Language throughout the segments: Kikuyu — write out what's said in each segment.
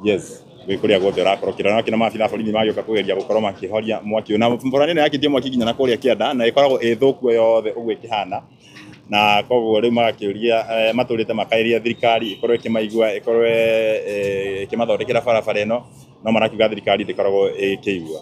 Yes, gwĩ kũrĩa guothe ũrakorwo ũkĩrora no kĩna maabitha a borithi magĩũka kũgeria gũkorwo makĩhoria mwaki ũyũ. Na barabara ĩno yakĩtie mwaki nginya na kũrĩa kĩanda na ĩkoragwo ĩ thũku yothe ũguo ĩkĩhana. Na koguo rĩu magakĩũria matũrĩte makaĩria thirikari ĩkorwo ĩkĩmaigua, ĩkorwo ĩkĩmathondekera barabara ĩno, no marakiuga thirikari ndĩkoragwo ĩkĩigua.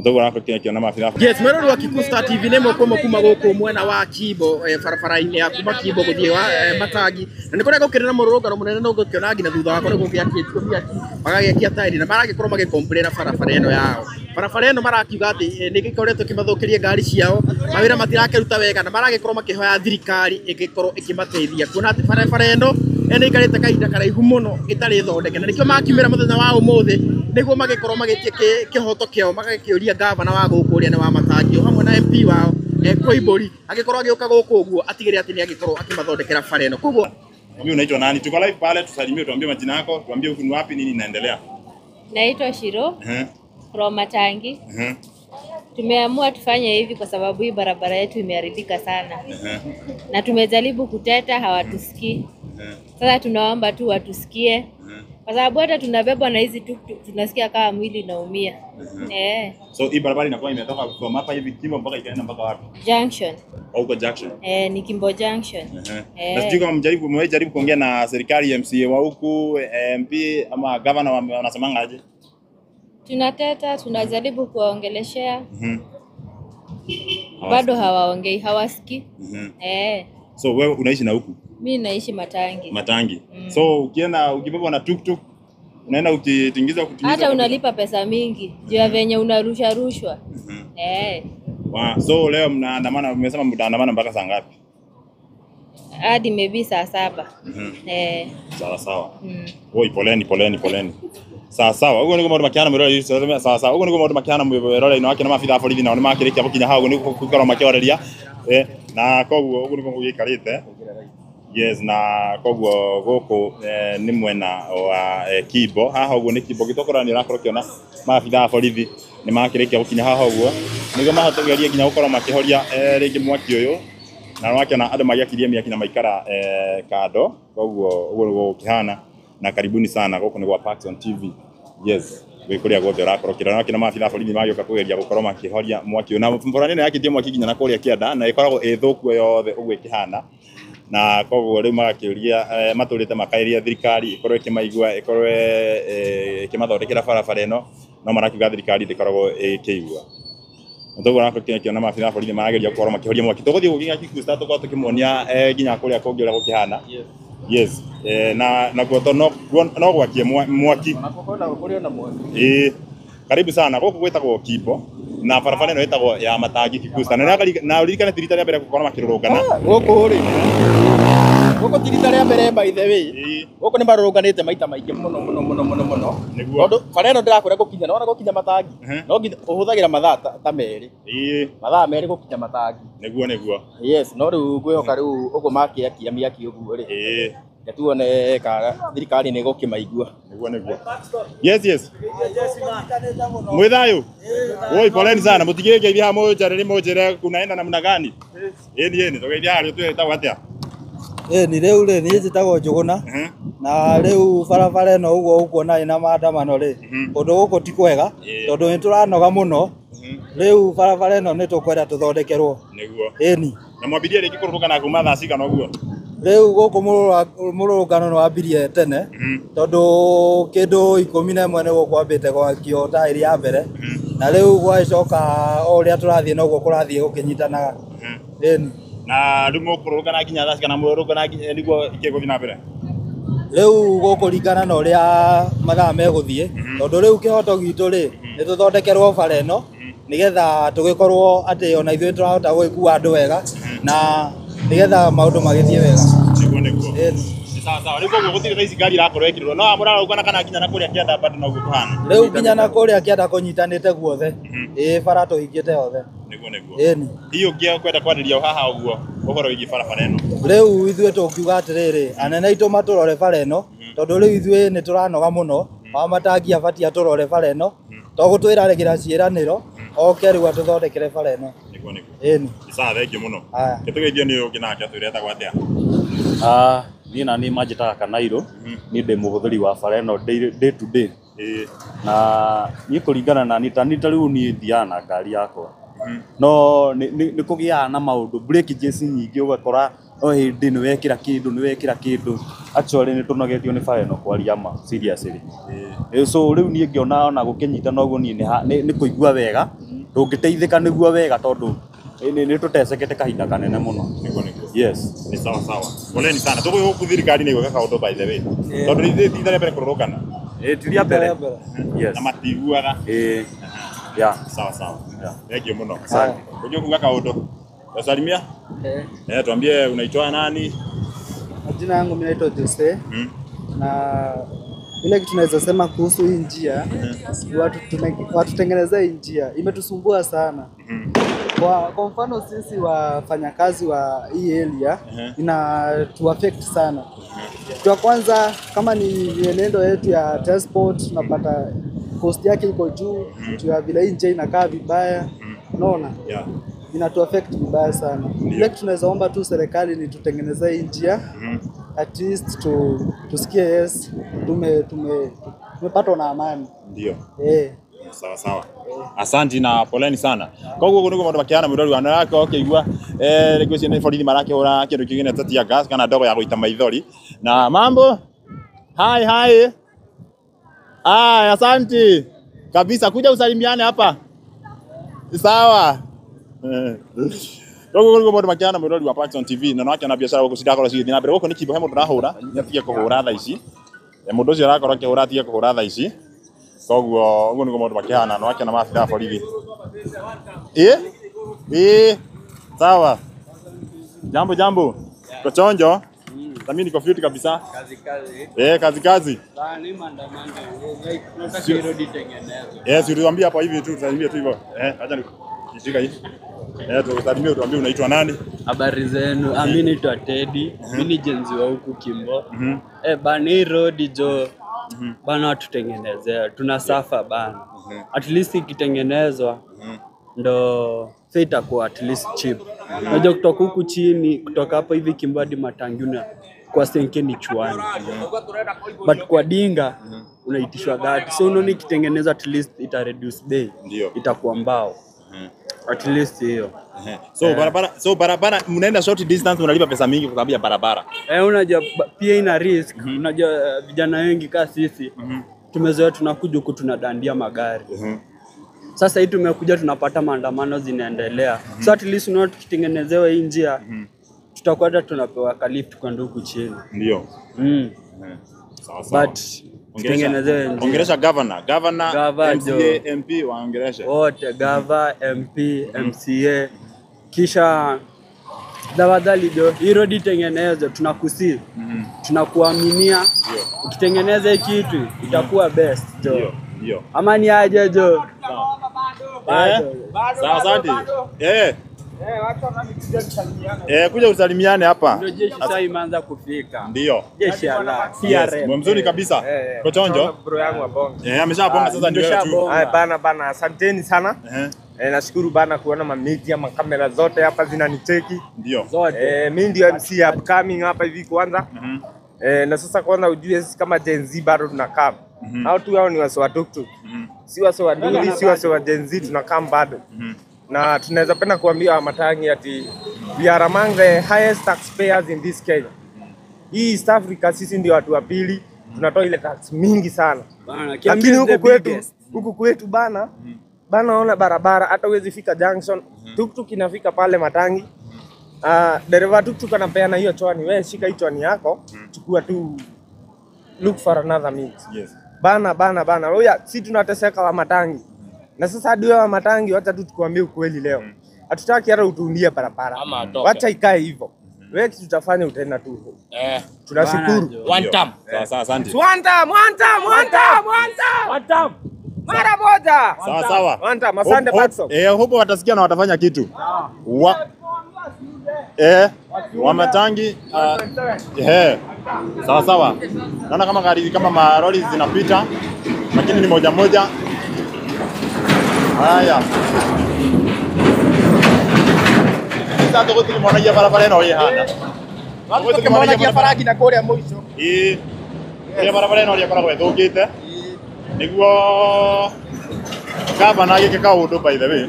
Toguo ũrakorwo ũkĩona maabitha. Yes, mwĩrori wa Kikuyu Star TV nĩ ĩmwe kwa ĩmwe kuma gũkũ mwena wa Kimbo, barabara-inĩ ya kuma Kimbo gũthiĩ wa Matangi, na nĩ kũrĩa gũkĩrĩ na mũrũrũngano mũnene na ũgũkĩona nginya thutha wakwa nĩ gũgĩakĩtio mĩaki, magagĩakia taĩri na maragĩkorwo magĩ-complain barabara ĩno yao. Barabara ĩno marakiuga atĩ nĩ ĩgĩkoretwo ĩkĩmathũkĩria ngari ciao, mawĩra matirakĩruta wega na maragĩkorwo makĩhoya thirikari ĩgĩkorwo ĩkĩmateithia kuona atĩ barabara ĩno nĩ ĩikarĩte kahinda karaihu mũno ĩtarĩ thondeke, na nĩkĩo makiumĩra mũthenya wa ũmũthĩ nĩguo magĩkorwo magĩtie kĩhoto kĩao, magakĩũria gavana wa gũkũ ũrĩa nĩ wa Matangi o hamwe na MP wao Koimbũri agĩkorwo agĩũka gũkũ ũguo atigĩrĩre atĩ nĩ agĩkorwo akĩmathondekera bara ĩno. Koguo Mimi unaitwa nani? Tuko live pale, tusalimie, tuambie majina yako, tuambie huku ni wapi, nini inaendelea. Naitwa Shiro from Matangi. Tumeamua tufanye hivi kwa sababu hii barabara yetu imeharibika sana na tumejaribu kuteta, hawatusikii. Sasa tunaomba tu watusikie kwa sababu hata tunabebwa na hizi tuktuk tunasikia kama mwili inaumia. Eh, So hii barabara inakuwa imetoka from hapa hivi Kimbo mpaka ikaenda mpaka wapi? Junction. Au huko Junction. Eh, ni Kimbo Junction. Na sijui kama mjaribu mmewahi jaribu kuongea na serikali, MCA wa huku, MP ama governor, wanasemanga aje? Tunateta, tunajaribu kuwaongeleshea, bado hawaongei, hawasikii. Eh, So wewe unaishi na huku mi naishi Matangi. Matangi. So ukienda ukibebwa na tuktuk unaenda ukitingiza kutingiza Hata unalipa pesa mingi juu ya venye unarusha rushwa. Eh, Wow. So leo mnaandamana, mmesema mtaandamana mpaka saa ngapi? Hadi maybe saa 7. Eh, Sawa sawa. Oi, poleni poleni poleni. Sawa sawa. Uguo niguo maundu makiana mwirore, sawa sawa. Uguo niguo maundu makiana mwirore ino akina maabitha a borithi nao nĩmakĩrĩkia gũkinya hau nĩguo gũkorwo makĩoreria, na koguo ũguo nĩguo gũgĩikarĩte. Yes, na koguo gũkũ nĩ mwena wa Kimbo haha ũguo nĩ Kimbo gĩtokora nĩ ũrakorwo ũkĩona maabitha a borithi nĩ makĩrĩkia gũkinya haha ũguo nĩguo mahote kũgeria nginya gũkorwo makĩhoria rĩngĩ mwaki ũyũ, na wakĩona andũ magĩakirie mĩaki na maikara kando. Koguo ũguo nĩguo gũkĩhana, na karibuni sana, gũkũ nĩ gwa Paxson TV. Yes, gwĩ kũrĩa guothe ũrakorwo ũkĩrora no kĩna maabitha a borithi magĩũka kũgeria gũkorwo makĩhoria mwaki ũyũ. Na barabara ĩno yakĩtie mwaki nginya na kũrĩa kĩanda na ĩkoragwo ĩ thũku yothe ũguo ĩkĩhana, na koguo rĩu magakĩũria matũrĩte makaĩria thirikari ĩkorwo ĩkĩmaigua, ĩkorwo ĩkĩmathondekera barabara ĩno, no marakiuga thirikari ndĩkoragwo ĩkĩigua. Toguo ũrakorwo ũkĩona maabitha a borithi marageria gũkorwo makĩhoria mwaki. Tũgũthiĩ gũkĩ nginya Kikuyu Star tũkorwo tũkĩmuonia nginya kũrĩa kũngĩ ũrĩa gũkĩhana. Yes, na nakuo to no no gwakie mwaki. Ĩĩ, karibu sana, gũkũ gwĩtagwo Kimbo na barabara ĩno ĩtagwo ya Matangi Kikuyu Star. Na na ũririkane ti rita rĩa mbere gũkorwo makĩrũrũngana. Gũkũ rĩ, gũkũ ti rita rĩa mbere, by the way. Gũkũ nĩ marũrũnganĩte maita maingĩ mũno mũno mũno mũno mũno. Tondũ bara ĩno ndĩrakwĩra gũkinya, nĩwona gũkinya Matangi, no nginya ũhũthagĩra mathaa ta 2. Mathaa 2 gũkinya Matangi. Nĩguo nĩguo. Yes, no rĩu ngwĩhoka rĩu ũguo makĩakia mĩaki ũguo rĩ, reke tuone kana thirikari nĩ ĩgũkĩmaigua. Nĩguo nĩguo. Yes. Mwĩ thayũ? Oi, poleni sana. Mũtigĩrĩke haha mũnjarĩrie mũnjĩre kunaenda namna gani? Ĩni ĩni, tũgeithie haha twĩtagwo atĩa? Ĩni rĩu rĩ, niĩ njĩtagwo Njũgũna, na rĩu barabara ĩno ũguo ũkuona ĩna maandamano rĩ, kũndũ gũkũ ti kwega tondũ nĩ tũranoga mũno. Rĩu barabara ĩno nĩ tũkwenda tũthondekerwo. Ĩni. Na mwambirie rĩngĩ kũrũrũngana kuma thaa cigana ũguo? Rĩu gũkũ mũrũrũngano nĩ wambirie tene tondũ kĩndũ 11 nĩguo kwambĩte gwakio taĩri ya mbere, na rĩu gwagĩcoka o ũrĩa tũrathiĩ noguo kũrathiĩ gũkĩnyitanaga. Ĩni. Na rĩu mũkũrũrũngana nginya thaa cigana, mũrũrũngana nginya nĩguo ikĩgũthiĩ na mbere? Rĩu gũkũringana na ũrĩa mathaa megũthiĩ, tondũ rĩu kĩhoto gitũ rĩ, nĩ tũthondekerwo bara ĩno nĩgetha tũgĩkorwo atĩ ona ithuĩ tũrahota gũgĩkua andũ wega na nĩgetha maũndũ magĩthiĩ wega. Nĩguo nĩguo. Ĩni. Sawa sawa. Rĩu koguo gũtirĩ thaa ici ngari irakorwo ĩkĩrũra no mũrarũngana kana nginya na kũrĩa kĩanda bado noguo kũhana? Rĩu nginya na kũrĩa kĩanda kũnyitanĩte guothe. Ĩĩ, bara tũhingĩte yothe. Nĩguo nĩguo. Ĩni. Hihi ũngĩkwenda kwarĩria haha ũguo ũhoro wĩgiĩ barabara ĩno? Rĩu ithuĩ tũngiuga atĩrĩrĩ, anene aitũ matũrore bara ĩno, tondũ rĩu ithuĩ nĩ tũranoga mũno. Wamatangi abatiĩ atũrore bara ĩno, to gũtwĩrarĩgĩra ciĩranĩro, oke rĩu atũthondekere bara ĩno. Nĩguo nĩguo. Ĩni. Sawa, thengiũ mũno. Haya. Tũgeithio nĩ ũyũ ũngĩ nake atwĩre etagwo atĩa? Ah, Niĩ na niĩ manjĩtaga Kanairo, niĩ ndĩ mũhũthĩri wa bara ĩno day to day. Na niĩ kũringana na niĩ ta niĩ ta rĩu niĩ thiaga na ngari yakwa. No nĩ kũgĩaga na maũndũ breakages nyingĩ ũgakora o hĩndĩ nĩ wekĩra kĩndũ nĩ wekĩra kĩndũ. Actually nĩ tũnogetio nĩ bara ĩno kwaria ma seriously. So rĩu niĩ ngĩona ona gũkĩnyitana ũguo niĩ nĩ kũigua wega, tũngĩteithĩka nĩguo wega tondũ nĩ tũtecekete kahinda kanene mũno. Nĩguo nĩguo. Yes. Ni sawa sawa. Poleni sana. Tuko huku thirikari nĩ gwĩka kaũndũ by the way. Tondũ ithuĩ ti rĩa mbere kũrũrũngana. Ti rĩa mbere. Yes. Na matiguaga. Yeah. Sawa sawa. Yeah. Thank you muno. Asante. Unajua kuga kaũndũ. Wasalimia? Tuambie unaitwa nani? Majina yangu mimi naitwa Jose. Na ile kitu naweza sema kuhusu hii njia, watu tengenezea hii njia imetusumbua sana. Kwa mfano sisi wafanyakazi wa hii area ina affect sana. Kitu ya kwanza kama ni mienendo yetu ya transport tunapata cost yake iko juu, juu ya vile hii njia inakaa vibaya. Unaona? Yeah. Inatu affect vibaya sana. Ile kitu tunaweza omba tu serikali ni tutengenezee hii njia at least tusikie yes tumepatwa na amani. Ndio. Eh. Sawa sawa. Asanti na poleni sana. Koguo guo niguo maundu makiana mwirori wa nake ũkĩigua rĩngĩ ũcio nĩ borithi marakĩhũra kĩndũ kĩngĩ ta tear gas kana ndogo ya gũita maithori. Na mambo? Hi hi. Ah, asanti. Kabisa kuja usalimiane hapa. Sawa. Koguo niguo maundu makiana mwirori wa Paxson TV na nake na biacara gũkũ cirakorwo cigĩthiĩ na mbere gũkũ nĩ Kimbo he mũndũ arahũra atige kũhũra thaa ici. Mũndũ ũcio arakorwo akĩhũra atige kũhũra thaa ici. Koguo ũguo nĩguo maũndũ makĩhana no akĩona maabithaa a borithi. Ĩ sawa. Jambo jambo. Kochonjo. Na mimi niko fiti kabisa. Kazi kazi. Kazi kazi. Bana, hii maandamano like tunataka hii road itengenezwe. Si utuambie hapo hivi tu, tusalimie tu hivyo. Acha nishika hii. Tusalimie utuambie unaitwa nani? Habari zenu, mimi naitwa Teddy, mimi ni Gen Z wa huku Kimbo. Bana, hii road jo bana watutengenezea, tunasuffer bana. At least ikitengenezwa ndo fare itakuwa at least cheap. Unajua kutoka huku chini, kutoka hapo hivi Kimbo hadi Matanguna kwa senke ni chwani. But kwa dinga unaitishwa 30. So unaona ikitengenezwa at least ita reduce bei. Ndio. Itakuwa mbao. At least hiyo. So barabara mnaenda short distance unalipa pesa mingi kwa sababu ya barabara. Unajua pia ina risk. Unajua vijana wengi kaa sisi tumezoea tunakuja huku tunadandia magari. Sasa hii tumekuja tunapata maandamano zinaendelea. So at least unaona tukitengenezewa hii njia tutakuwa hata tunapewa kalift kwenda huku chini. Ndio. Sawa sawa. But tutengenezewe njia. Ongelesha governor, governor, Gava, MCA, jo. MP waongeleshe. Wote gava, MP, MCA, kisha tafadhali jo, hii road itengenezwe, tunakusii, tunakuaminia. Ukitengeneza hii kitu itakuwa best jo. Ndio, ndio. Ama ni aje jo? Sawa, asante. Kuja usalimiane hapa. Ndio jeshi sasa imeanza kufika. Ndio. Jeshi ala Yes, CRM. mzuri kabisa. Kochonjo. Bro yangu abonga. Ameshabonga sasa ndio wewe tu. Nimeshabonga. Haya bana bana, asanteni sana. Nashukuru bana kuona ma media makamera zote hapa zinanicheki. Ndio. Zote. Mimi ndio MC upcoming hapa hivi kwanza. Na sasa kwanza ujue sisi kama Gen Z bado tunakaa. Hao tu hao ni wase wa tuktuk. Si wase wa duli, si wase wa Gen Z tunakaa bado. Na tunaweza penda kuambia Matangi ati we are among the highest taxpayers in this Kenya. Hii East Africa sisi ndio watu wa pili tunatoa ile tax mingi sana. Bana, Kiambu Lakini is huku the kwetu biggest. huku kwetu bana bana, ona barabara hata huwezi fika junction, tuktuk inafika pale Matangi. Dereva tuktuk anapeana hiyo chwani, wewe shika hii chwani yako, chukua tu, look for another means. Yes. Bana bana bana, oya, si tunateseka wa Matangi. Na sasa hadi wewe wa Matangi, wacha tu tukuambie ukweli leo, hatutaki hata utuundie barabara, Ama atoke. wacha ikae hivyo. Wewe kitu tutafanya utaenda tu. Tunashukuru. Bana, jo. One time. Sawa sawa, asante. One time, one time, one time, one time. One time. Mara moja. Sawa sawa. One time. Asante Patson. Hope watasikia na watafanya kitu. Wa Wamatangi sawa sawa. Naona kama gari kama maroli zinapita lakini ni moja moja. Haya. Sasa tuko tulimwona barabara ĩno ĩhana. Tukĩmonagia bara nginya kũrĩa mũico. Ĩĩ. Ũrĩa barabara ĩno ũrĩa ĩkoragwo ĩthũkĩte. Nĩguo gavana agĩke kaũndũ by the way.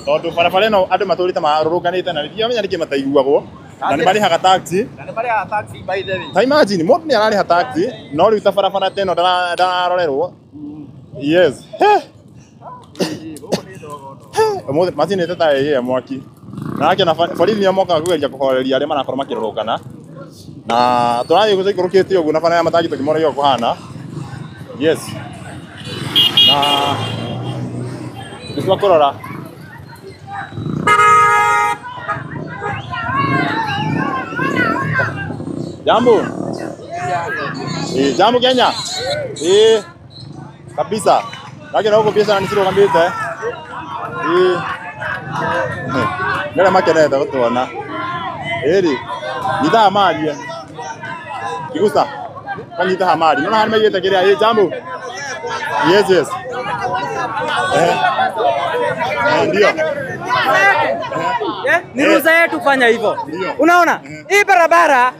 Tondũ barabara ĩno andũ matũrĩte marũrũnganĩte na ndiramenya nĩkĩ mataiguagwo. Na nĩ marĩhaga taxi. Na nĩ marĩhaga taxi by the way. Ta imagine mũndũ nĩ ararĩha taxi no rĩu ta barabara ta ĩno ndararorerwo. Yes. Ũmũthĩ macinĩte ta ĩrĩa mwaki. Na akĩona borithi nĩo mokaga kũgeria kũhoreria arĩa marakorwo makĩrũrũngana. Na tũrathiĩ gũikũrũkĩte ũguo na bara ya Matangi tũkĩmona ũrĩa kũhana. Yes. Na nĩ twakũrora. Jambo. Jambo Kenya. Kabisa. Lakini huko biashara nisirũgamĩte. Nĩ arĩa makenete gũtuona. Ĩrĩ. Nyitaga marie. Kigusa. Kanyitaga mari. Nona harĩa maigĩte kĩrĩa. Jambo. Yes, yes. Ndio. Ni ruhusa yetu kufanya hivyo. Unaona? Hii barabara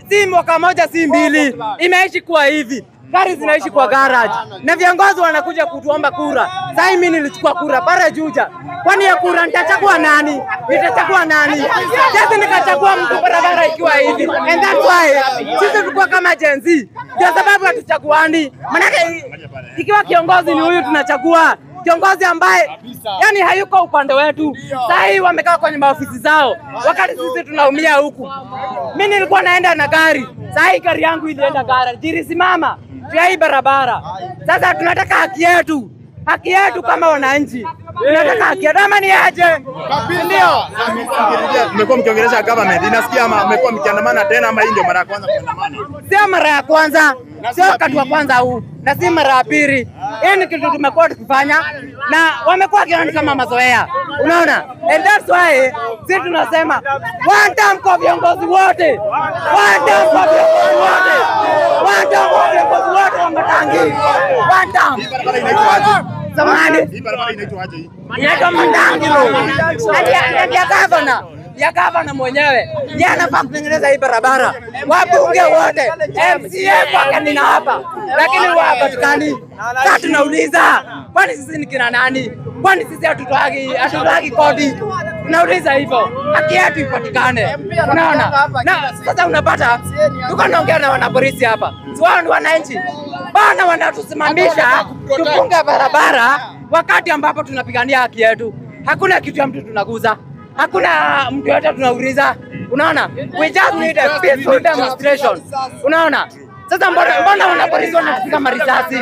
si mwaka moja si mbili, imeishi kuwa hivi. Gari zinaishi kwa garage na viongozi wanakuja kutuomba kura. Sasa mimi nilichukua kura pale Juja. Kwani ya kura nitachagua nani? Nitachagua nani? Sasa nikachagua mtu barabara ikiwa hivi. And that's why sisi tulikuwa kama Gen Z. Ndio sababu hatuchaguani. Maana ikiwa kiongozi ni huyu tunachagua kiongozi ambaye yani hayuko upande wetu. Sasa hii wamekaa kwenye maofisi zao wakati sisi tunaumia huku. Mimi nilikuwa naenda na gari. Sasa hii gari yangu ilienda garage. Ilisimama ya hii barabara. Sasa tunataka haki yetu. Haki yetu kama wananchi. Tunataka haki yetu. Ama ni aje? Ndio. Mmekuwa mkiongelesha government. Inasikia ama mmekuwa mkiandamana tena ama hii ndio mara ya kwanza kuandamana? Sio mara ya kwanza. Sio wakati wa kwanza huu na si mara ya pili. Hii ni kitu tumekuwa tukifanya na wamekuwa wakiona kama mazoea. Unaona? And that's why sisi tunasema one time kwa viongozi wote. One time kwa viongozi wote. One time kwa viongozi wote wa Matangi. One time. Hii barabara inaitwa aje? Zamani. Hii barabara inaitwa aje hii? Inaitwa Matangi Road. Ya governor. Ya gavana mwenyewe yeye anafaa kutengeneza hii barabara. Wabunge wote, MCA kwake nina hapa, lakini wapatikani. Sasa tunauliza, kwani sisi ni kina nani? Kwani sisi hatutoagi kodi? Tunauliza hivyo, haki yetu ipatikane. Unaona? Na sasa unapata tuko naongea na wanapolisi hapa, si wao ni wananchi bana, wanatusimamisha tufunge barabara wakati ambapo tunapigania haki yetu. Hakuna kitu ya mtu tunaguza. Hakuna mtu yote tunauliza. Unaona? We just need a peaceful demonstration. Unaona? Sasa mbona wanapolisi wanatupiga marisasi?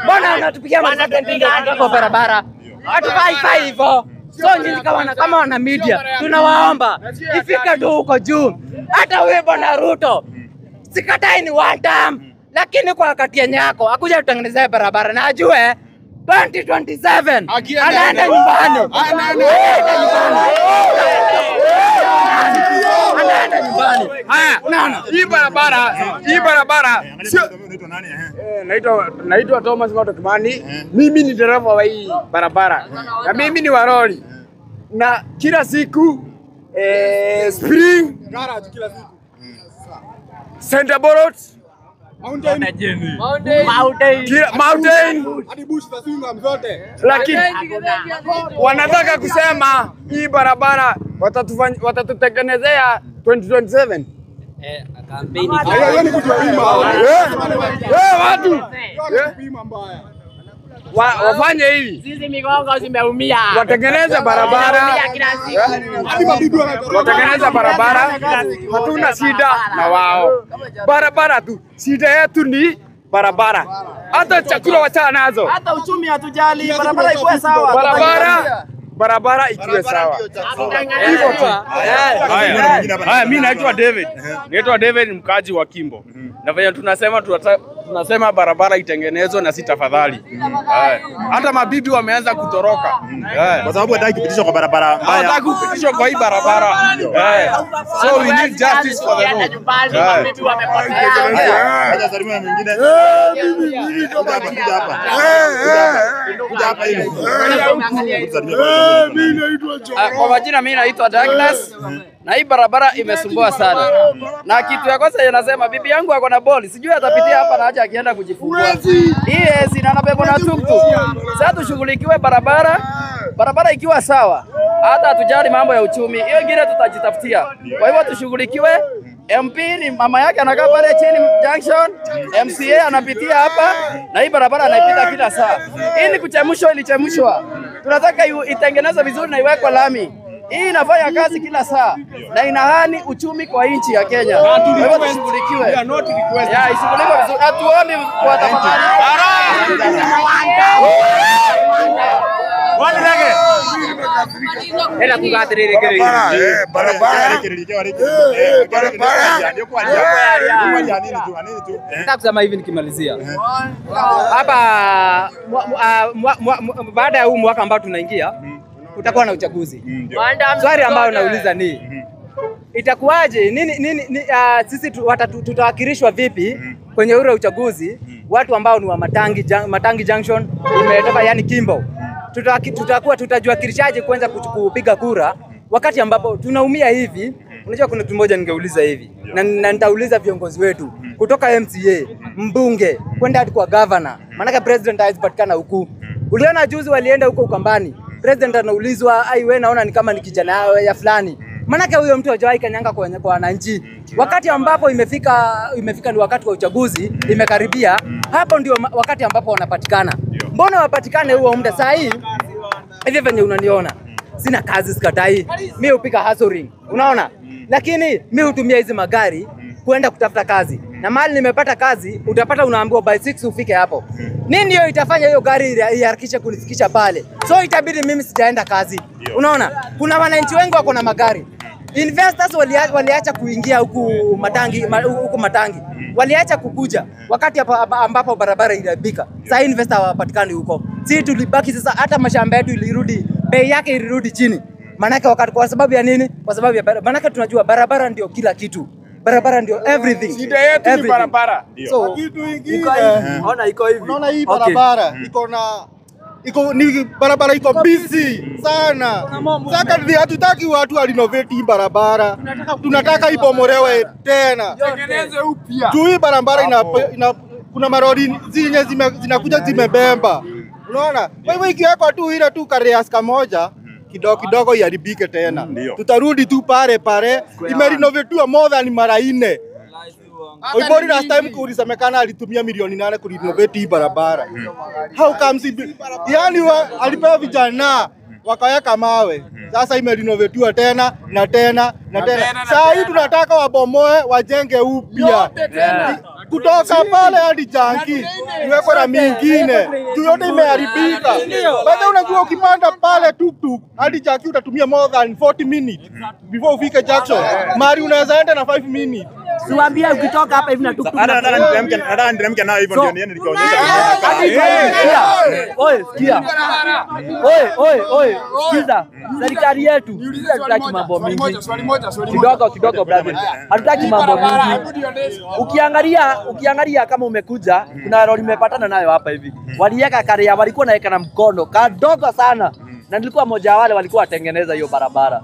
Mbona wanatupigia marisasi kwa barabara? Hatufai hivyo. So nyinyi kama wana media tunawaomba ifike tu huko juu. Hata wewe Bwana Ruto, sikatai ni one time, lakini kwa wakati yenye yako akuja tutengenezee barabara na ajue 2027 anaenda nyumbani. Anaenda nyumbani. Haya, unaona? Hii barabara sio. Naitwa Thomas Mato Kimani. Mimi ni dereva wa hii barabara. Na mimi ni wa lori. Na kila siku spring garage kila siku. Center Borot Mountain. Lakini wanataka kusema hii barabara watatutengenezea 2027. Watu wafanye hivi. Sisi migongo zimeumia. Watengeneze barabara. Watengeneze barabara. Hatuna shida na wao. Barabara tu. Shida yetu ni barabara. Hata chakula wachana nazo. Hata uchumi hatujali, barabara ikuwe sawa. Barabara ikiwe sawa. Hivyo tu. Haya, mimi naitwa David. Naitwa David, mkaji wa Kimbo. Na venye tunasema barabara itengenezwe na si tafadhali. Hata mabibi wameanza kutoroka. Kwa sababu hataki kupitishwa kwa barabara mbaya. Hataki kupitishwa kwa hii barabara. So we need justice for the road. Mabibi wamepotea. Acha salimia mwingine. Kuja hapa. Kuja hapa hivi. Kwa majina mimi naitwa Douglas. Na hii barabara imesumbua sana. Na kitu ya kwanza yanasema bibi yangu ako na boli, sijui atapitia hapa na acha akienda kujifungua. Hii ezi na anabebwa na tuktuk. Sasa tushughulikiwe barabara. Barabara ikiwa sawa, hata hatujali mambo ya uchumi, hiyo ingine tutajitafutia. Kwa hivyo tushughulikiwe. MP ni mama yake anakaa pale chini junction, MCA anapitia hapa na hii barabara anaipita kila saa. Hii ni kuchemshwa, ilichemshwa. Tunataka itengenezwe vizuri na iwekwe lami. Hii inafanya kazi kila saa na inahani uchumi kwa nchi ya Kenya. Kwa hivyo tushughulikiwe. Ya ishughulikiwe vizuri. Hatuombi kwa tafadhali. Nataka kusema hivi nikimalizia hapa, baada ya huu mwaka ambao tunaingia kutakuwa na uchaguzi. Swali ambayo nauliza ni itakuwaje, nini sisi tutawakilishwa vipi kwenye ule uchaguzi? Watu ambao ni wa Matangi Junction imetoka, yani Kimbo, tutakuwa tutajiwakilishaje kwanza kupiga kura wakati ambapo tunaumia hivi? Unajua kuna kitu moja ningeuliza hivi na nitauliza viongozi wetu kutoka MCA, mbunge kwenda hadi kwa governor, maanake president hawezi patikana huku. Uliona juzi walienda huko Ukambani, president anaulizwa, ai wewe naona ni kama ni kijana ya fulani. Maanake huyo mtu hajawahi kanyanga kwa wananchi. Wakati ambapo imefika ni wakati wa uchaguzi, imekaribia, hapo ndio wakati ambapo wanapatikana. Mbona wapatikane huo muda? Saa hii hivi venye unaniona, sina kazi, sikatai. Mimi hupiga hustling, unaona? Lakini mimi hutumia hizi magari kuenda kutafuta kazi. Na mahali nimepata kazi, utapata unaambiwa by 6 ufike hapo. Nini hiyo itafanya hiyo gari iharakishe kunifikisha pale? So itabidi mimi sijaenda kazi. Unaona? Kuna wananchi wengi wako na magari. Investors waliacha kuingia huku Matangi, huku Matangi. Waliacha kukuja wakati ambapo barabara iliharibika. Sasa investor hawapatikani huko. Sisi tulibaki sasa, hata mashamba yetu ilirudi, bei yake ilirudi chini. Manake wakati, kwa sababu ya nini? Kwa sababu ya manake tunajua barabara ndio kila kitu. Barabara ndio everything. Shida yetu ni barabara. So kitu kingine, ona iko hivi. Unaona hii barabara iko na iko ni barabara iko busy sana. Sasa hatutaki watu wa renovate hii barabara. Tunataka ibomolewe tena. Tengeneze upya. Juu hii barabara ina kuna marori zenye zinakuja zimebemba. Unaona? Kwa hivyo ikiwekwa tu ile tu kareas kamoja kidogo kidogo iharibike tena. Tutarudi tu pale pale. Imerenovatiwa more than mara 4. Oibori last time kulisemekana alitumia milioni 8 kurenovate hii barabara. How comes yani alipewa vijana wakaweka mawe. Sasa imerenovatiwa tena na tena na tena. Sasa hii tunataka wabomoe wajenge upya. Kutoka pale hadi Janki iwekwe na mingine. Yote imeharibika. Baada unajua ukipanda pale tuktuk hadi Janki utatumia more than 40 minutes before ufike junction. Mari unaweza enda na 5 minutes. Siwaambia ukitoka hapa hivi na tuktuk. Nataka niteremke nayo hivyo ndio niende nikaonyesha. Oi, sikia. Oi, sikiza. Serikali yetu hatutaki mambo mingi. Kidogo brother. Hatutaki mambo mingi. Ukiangalia kama umekuja, kuna lori nimepatana nayo hapa hivi. Waliweka karea, walikuwa naeka na mkono kadogo sana. Na nilikuwa mmoja wale walikuwa watengeneza hiyo barabara.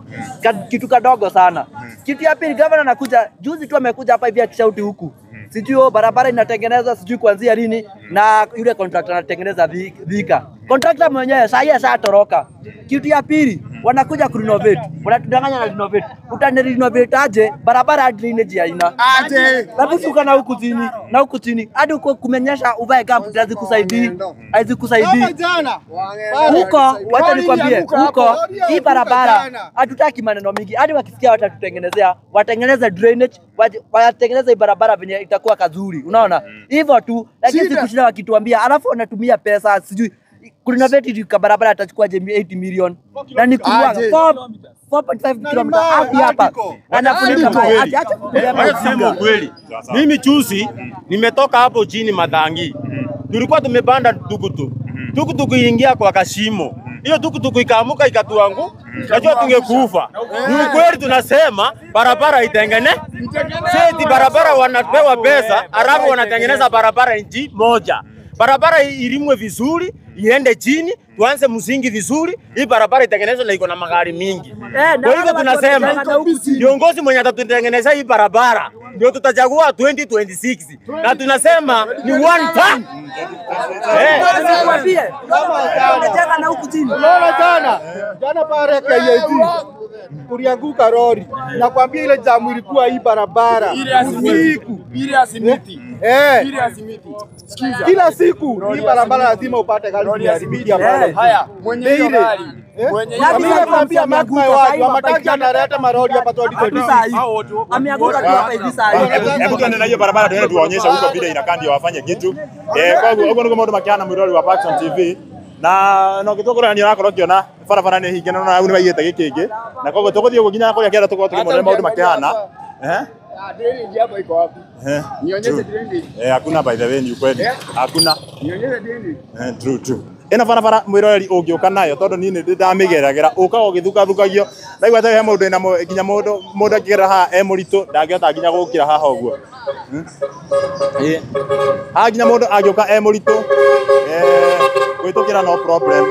Kitu kadogo sana. Kitu ya pili, governor anakuja juzi tu amekuja hapa hivi akishauti huku. Sijui barabara inatengenezwa sijui kuanzia lini, na yule contractor anatengeneza Thika. Contractor mwenyewe saa hii ashatoroka. Kitu ya pili, wanakuja kurenovate. Wanatudanganya na renovate. Utani renovate aje? Barabara drainage haina. Aje. Labda na huku chini, na huku chini. Hadi uko kumenyesha uvae gumboot hazikusaidii. Hazikusaidii. Huko wacha nikwambie, huko hii barabara hatutaki maneno mingi. Hadi wakisikia watatutengenezea, watengeneze drainage, watengeneze barabara venye itakuwa kazuri. Unaona? Hivyo tu, lakini sikushinda wakituambia alafu wanatumia pesa sijui kurenovate barabara atachukua 8 million. Na ni kuwa 4.5 km hadi hapa. Anafunika maji. Acha kusema ukweli. Mimi juzi nimetoka hapo chini Mathangi. Tulikuwa tumepanda tukutuku. Tukutuku iliingia kwa kashimo. Hiyo tukutuku ikaamuka ikatuangu. Najua tungekufa. Ni ukweli tunasema barabara itengene. Seti barabara wanapewa pesa, alafu wanatengeneza barabara inchi moja. Barabara ilimwe vizuri iende chini, tuanze msingi vizuri, hii barabara itengenezwe na iko na magari mingi. Kwa hivyo tunasema kiongozi mwenye atatutengeneza hii barabara ndio tutachagua 2026 na tunasema ni one time. Unaona jana jana pale KIT kulianguka lori, nakwambia ile jamu ilikuwa hii barabara usiku. Kila siku hii barabara lazima upate gari zimeharibika pale. Haya, mwenye hiyo gari. Mimi nakwambia mark my word, Wamatangi analeta maroli hapa 2026. Ameanguka tu hapa hivi saa hii. Hebu tuende na hiyo barabara tuende tuwaonyeshe huko vile inakaa ndio wafanye kitu. Koguo ũguo nĩguo maũndũ makĩhana mwĩrori wa Paxson TV. Na no gĩtũkũra nĩ ũrakorwo ũkĩona barabara nĩ hinge na hau nĩ maigĩte gĩkĩngĩ. Na koguo tũgũthiĩ ũguo nginya kũrĩa kĩanda tũkorwo tũkĩmonera maũndũ makĩhana. Drainage hapa iko wapi? Nionyeshe drainage. Hakuna by the way ni ukweli. Hakuna. Nionyeshe drainage. True true. Ĩno barabara mwĩroreri ũngĩũka nayo tondũ niĩ nĩ ndamĩgeragĩra ũkaga ũgĩthukathukagia ndaigua ta he mũndũ ĩna nginya mũndũ angĩgerera haha e mũritũ ndangĩhota nginya gũkĩra haha ũguo. Haha nginya mũndũ angĩũka e mũritũ gwĩtũkĩra no problem.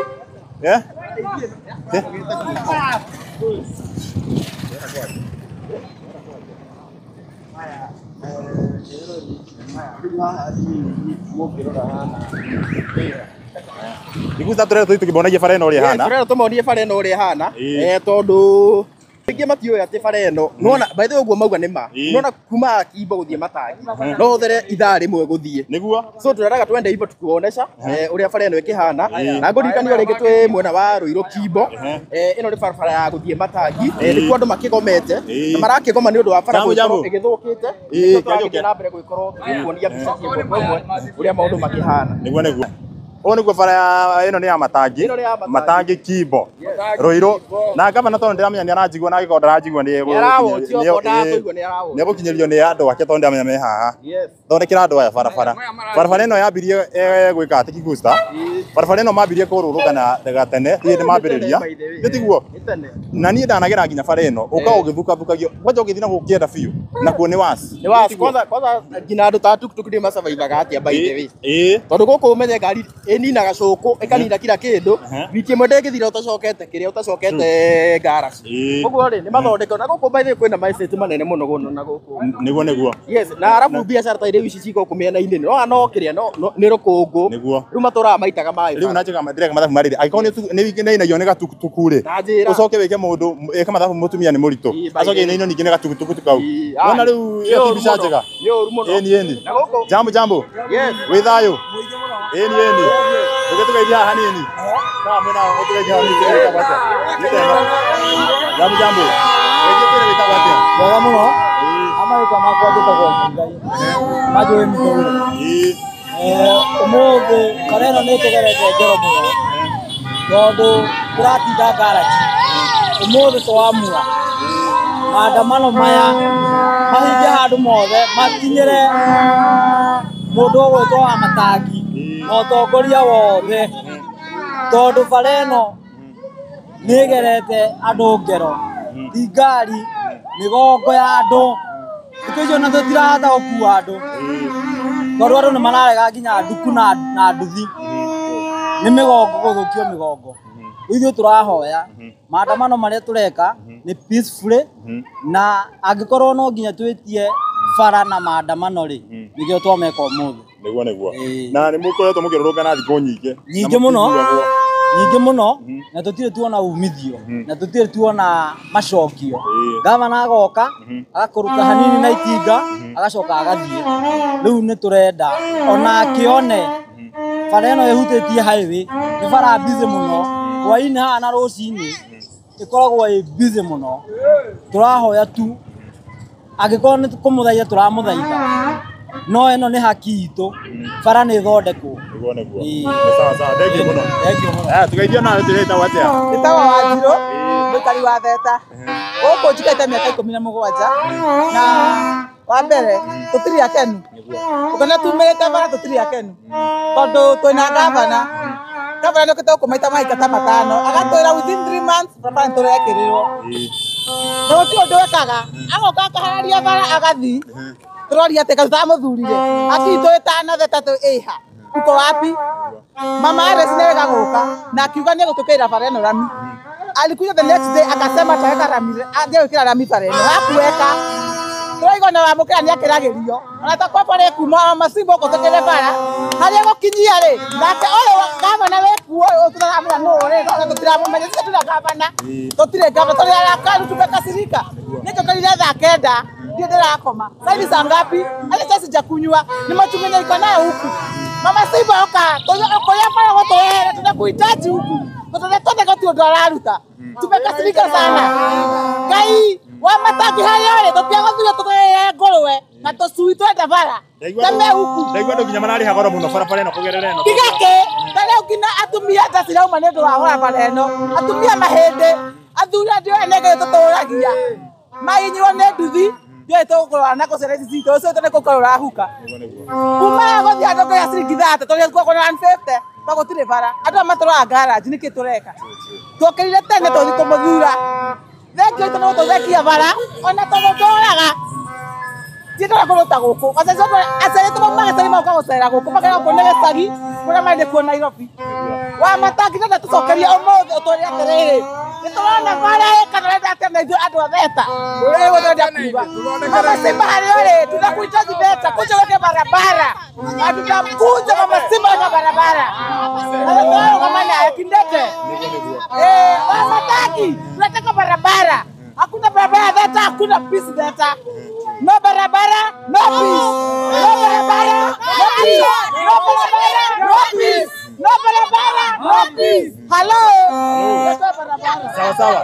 Iguza turera tũthiĩ tũkĩmonagia bara ĩno ũrĩa ĩhana. Turera tũmonie bara ĩno ũrĩa ĩhana tondũ aingĩ matiũĩ atĩ bara ĩno nĩwona by the way ũguo mauga nĩ ma nĩwona kuma Kimbo gũthiĩ Matangi no ũhũthĩre ithaa rĩmwe gũthiĩ nĩguo so tũreraga twende hivyo tukuonesha ũrĩa bara ĩno ĩkĩhana na ngũririkania rĩngĩ twĩ mwena wa Ruiru Kimbo ĩno nĩ barabara ya gũthiĩ Matangi nĩkuo andũ makĩgomete na marakĩgoma nĩ ũndũ wa bara gũkorwo ĩgĩthũkĩte nĩkĩo tũragĩthiĩ na mbere gũgĩkorwo tũgĩkuonia mbica cia ĩmwe kwa ĩmwe ũrĩa maũndũ makĩhana nĩguo nĩguo ũũ nĩguo bara ĩno nĩ ya Matangi Matangi Kimbo Ruiru na gavana tondũ ndĩramenya nĩ aranjigua na angĩkorwo ndaranjigua nĩ egũkinyĩrio nĩ andũ ake tondũ ndĩramenya me haha thondekera andũ aya barabara barabara ĩno yambirie gwĩka atĩ Kigusta barabara ĩno mambirie kũrũrũngana gatene ti hĩndĩ mambĩrĩria nĩ tiguo na niĩ ndanagera nginya bara ĩno ũkaga ũgĩthukathukagio kwanja ũgĩthiĩ na gũkĩenda biũ nakuo nĩ wasi nĩ wasi kwanza kwanza nginya andũ ta tuktuk nĩ masurvivaga atĩa by the way tondũ gũkũ ũmenye ngari ĩninaga cũkũ ĩkanina kila kĩndũ wiki ĩmwe ndĩngĩthira ũtacokete kĩrĩa ũtacokete ngaraci ũguo rĩ nĩ mathondeko na gũkũ by the way kwĩna maestate manene mũno gũno na gũkũ nĩguo nĩguo yes na arabu biacara ta irĩ ici ci gũkũ mĩena-inĩ no no kĩrĩa no nĩ rũkũngũ nĩguo rĩu matũraga maitaga maĩ rĩu na njĩka ndĩreka mathabu marĩrĩ angĩkorwo nĩ inagio nĩ gatukutuku rĩ ũcoke wĩke mũndũ ĩka mathabu mũtumia nĩ mũritũ acoke inainio ningĩ nĩ gatukutuku kau wona rĩu ĩyo ti mbica njega ĩni ĩni jambo jambo wĩ thayũ ĩni ĩni ũgĩtũgeithia haha hanini na mwena ũtũgeithia hanini wĩtagwo atĩa jambo jambo wĩtĩre wĩtagwo atĩa wega mũno amarĩtwa makwa njĩtagwo Mũigai manjũĩ Mĩtũrĩre ũmũthĩ bara ĩno nĩ ĩtũgerete ngero mũno tondũ tũratinda ngaraci ũmũthĩ twamua maandamano maya mahinge handũ mothe makinyĩre mũndũ ũgwĩtwo wa Matangi na ũtongoria wothe tondũ bara ĩno nĩ ĩgerete andũ ngero ti ngari mĩgongo ya andũ thikũ icio na tũtirahota gũkua andũ tondũ andũ nĩ mararega nginya nduku na nduthi nĩ mĩgongo gũthũkio mĩgongo rĩu ithuĩ tũrahoya maandamano marĩa tũreka nĩ peacefully na angĩkorwo no nginya twĩtie bara na maandamano rĩ nĩkĩo twameka ũmũthĩ nĩguo nĩguo na nĩ mũkoretwo mũkĩrũrũngana thikũ nyingĩ nyingĩ mũno nyingĩ mũno na tũtirĩ tuona umithio na tũtirĩ tuona macokio gavana agoka agakũruta hanini na itinga agacoka agathiĩ rĩu nĩ tũrenda ona akĩone bara ĩno ĩhutĩtie highway nĩ bara busy mũno hwainĩ haha na rũcinĩ ĩkoragwo ĩ busy mũno tũrahoya tu angĩkorwo nĩ kũmũthaitha tũramũthaitha no ĩno nĩ haki itũ bara nĩ ĩthondekwo nĩguo nĩguo nĩ sawa sawa thank you mũno thank you mũno tũgeithio nawe tũretagwo atĩa Njĩtagwo Wanjirũ mũikari wa Theta gũkũ njikarĩte mĩaka 17 na wa mbere tũtirĩ akenu ũkona tumĩrĩte bara tũtirĩ akenu tondũ twĩna gavana gavana nĩokĩte gũkũ maita maita ta matano agatwĩra within 3 months barabara nĩtũrekĩrĩrwo na gũtirĩ ũndũ ekaga agoka akahararia bara agathi tũroria atĩ kaĩ tũtamũthurire akitũ ĩtano Theta twĩ ĩha uko wapi Mama Alice nĩ wega gũka na akiuga nĩ egũtũkĩrĩra bara ĩno rami. Alikuja the next day akasema ataweka rami, angĩgwĩkĩra rami bara ĩno hakuweka. Tũraigua na wamũkĩra nĩ akĩragĩrio ona ta kwa bara ĩkuma macimbo gũtũkĩre bara harĩa gũkinyia rĩ nake ũyũ gavana wĩkuo ũyũ tũtaramenya nũ rĩ ona tũtiramũmenya sisi tuna gavana tũtirĩ gavana tũrĩ arakaru tumekasirika. Nĩnjũkĩrire thaa 9 ndio ndĩrakoma. Sasa hivi saa ngapi? Hata sasa sijakunywa. Ni matumaini iko nayo huku. Mama Simba oka, toyo bara gũtũhere tunakuhitaji huku. Tũtende gũtirĩ ũndũ araruta. Tumekasirika sana. Ngai wa Matangi harĩa ũrĩ tũtiagũthuria tũtũrĩre ngũrwe na tũcui twenda bara. Teme huku. Ndaigua andũ nginya mararĩha goro mũno barabara ĩno kũgerera ĩno. Tiga kĩ? Ta rĩu nginya atumia nda cirauma nĩ ũndũ wa barabara ĩno. Atumia mahĩndĩ, athuri andũ aya nĩ Ngai tũtũragia. Mainyirwo nĩ nduthi ndiũĩ tũkũrora na kũ ciana ici citũ ũcio nĩ kũkorwo ũrahuka. Kuma gũthiĩ handũ ngĩoya ciringi 30 tũrĩa kuo na 150 to gũtirĩ bara. Andũ aya matũroraga garage nĩkĩ tũreka? Twokĩrire tene tũthiĩ kũmũthura. Thengio itũ nĩ gũtũthengia bara ona tondũ ndũraga tiendaga kũrũta gũkũ. Aciari aitũ maumaga gĩcagi magoka gũcera gũkũ makera gũkũ nĩ gĩcagi kũrĩa marĩ nĩkuo Nairobi. Wa Matangi ndenda tũcokerie ũmũthĩ ũtwĩre atĩrĩrĩ nĩ tũrona bara ĩ kana ũrenda atĩa na ithuĩ andũ a Theta. Ũrĩa ũrenda kuuga. Mama Simba harĩa ũrĩ tunakuhitaji Theta kuja weke barabara. Hatutakuja Mama Simba weka barabara. Kama na Kindete. Wa Matangi tunataka barabara. Hakuna barabara Theta, hakuna peace Theta. No barabara, no peace. No barabara, no peace. No barabara, no peace. No barabara, no peace. Hello. Sawa sawa.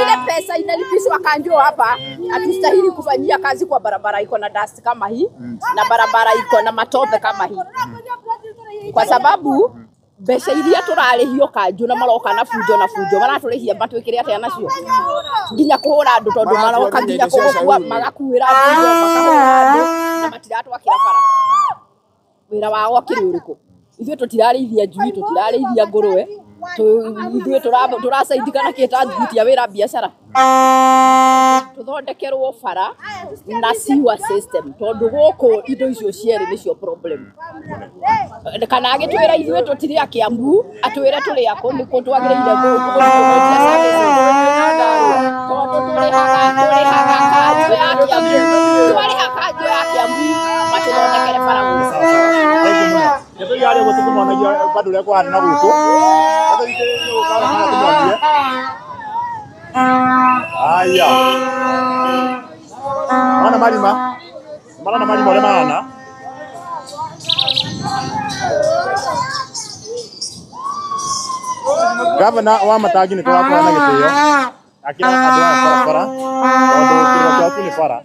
Ile pesa inalipishwa kanjo hapa, hatustahili kufanyia kazi kwa barabara iko na dust kama hii na barabara iko na matope kama hii. Kwa sababu mbeca iria tũrarĩhio kanjũ na maroka na bunjo na bunjo maratũrĩhia matwĩkĩre atĩa nacio nginya kũhũra andũ tondũ maroka nginya kũgũkua magakuĩra bunjo makahũra andũ na matiratwakĩra bara. Wĩra wao ũkĩrĩ ũrĩkũ? Ithuĩ tũtirarĩithia njui, tũtirarĩithia ngũrwe, ithuĩ tũracaidika na kĩ ta aruti a wĩra biacara. Tũthondekerwo bara na sewer system tondũ gũkũ indo icio cierĩ nĩcio problem. Kana agĩtwĩra ithuĩ tũtirĩ a Kiambu, atwĩre tũrĩ akũ nĩkũ twagĩrĩire gũtũhũtia services tondũ tũrĩhaga kanjũ ya Kiambu, twarĩha kanjũ ya Kiambu matũthondekere bara gũkũ. Gĩtũi harĩa ũguo tũkĩmonagia bado ũrĩa kũhana na gũkũ. Aya. Mana marima. Marona marima ũrĩa mahana. Gavana wa Matangi nĩ tũrakora na gĩtĩo akĩra andũ aya barabara tondũ kĩrĩro kĩao tu nĩ bara.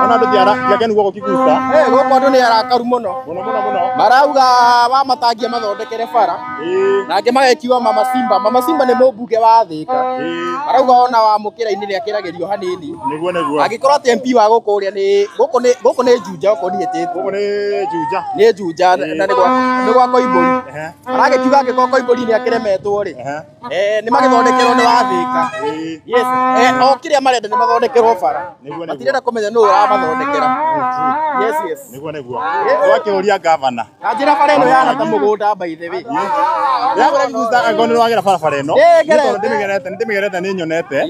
Ona andũ ti akenu gũkũ Kigusta. Gũkũ andũ nĩ arakaru mũno. Mũno mũno mũno. Marauga wa Matangi amathondekere bara. Na angĩ magekiwa Mama Simba. Mama Simba nĩ mũmbunge wa Thĩka. Marauga ona wamũkĩra-inĩ nĩ akĩragĩrio hanini. Nĩguo nĩguo. Angĩkorwo atĩ MP wa gũkũ ũrĩa nĩ gũkũ nĩ Juja okorwo ndiĩtĩtwo. Gũkũ nĩ Juja. Nĩ Juja na nĩ gwa Koimbũri. Maragĩkiuga angĩkorwo Koimbũri nĩ akĩremetwo rĩ. Nĩ magĩthondekerwo nĩ wa Thĩka. Yes. O kĩrĩa marenda nĩ mathondekerwo bara. Matirenda kũmenya nũ ũramathondekera. Yes yes. Nĩguo nĩguo. Twakĩũria gavana. Na njĩra bara ĩno yahana ta mũgũnda by the way. Ndĩrakora Kigusta angĩkorwo nĩ wagera barabara ĩno. Nĩ ndĩmĩgerete nĩ nyonete.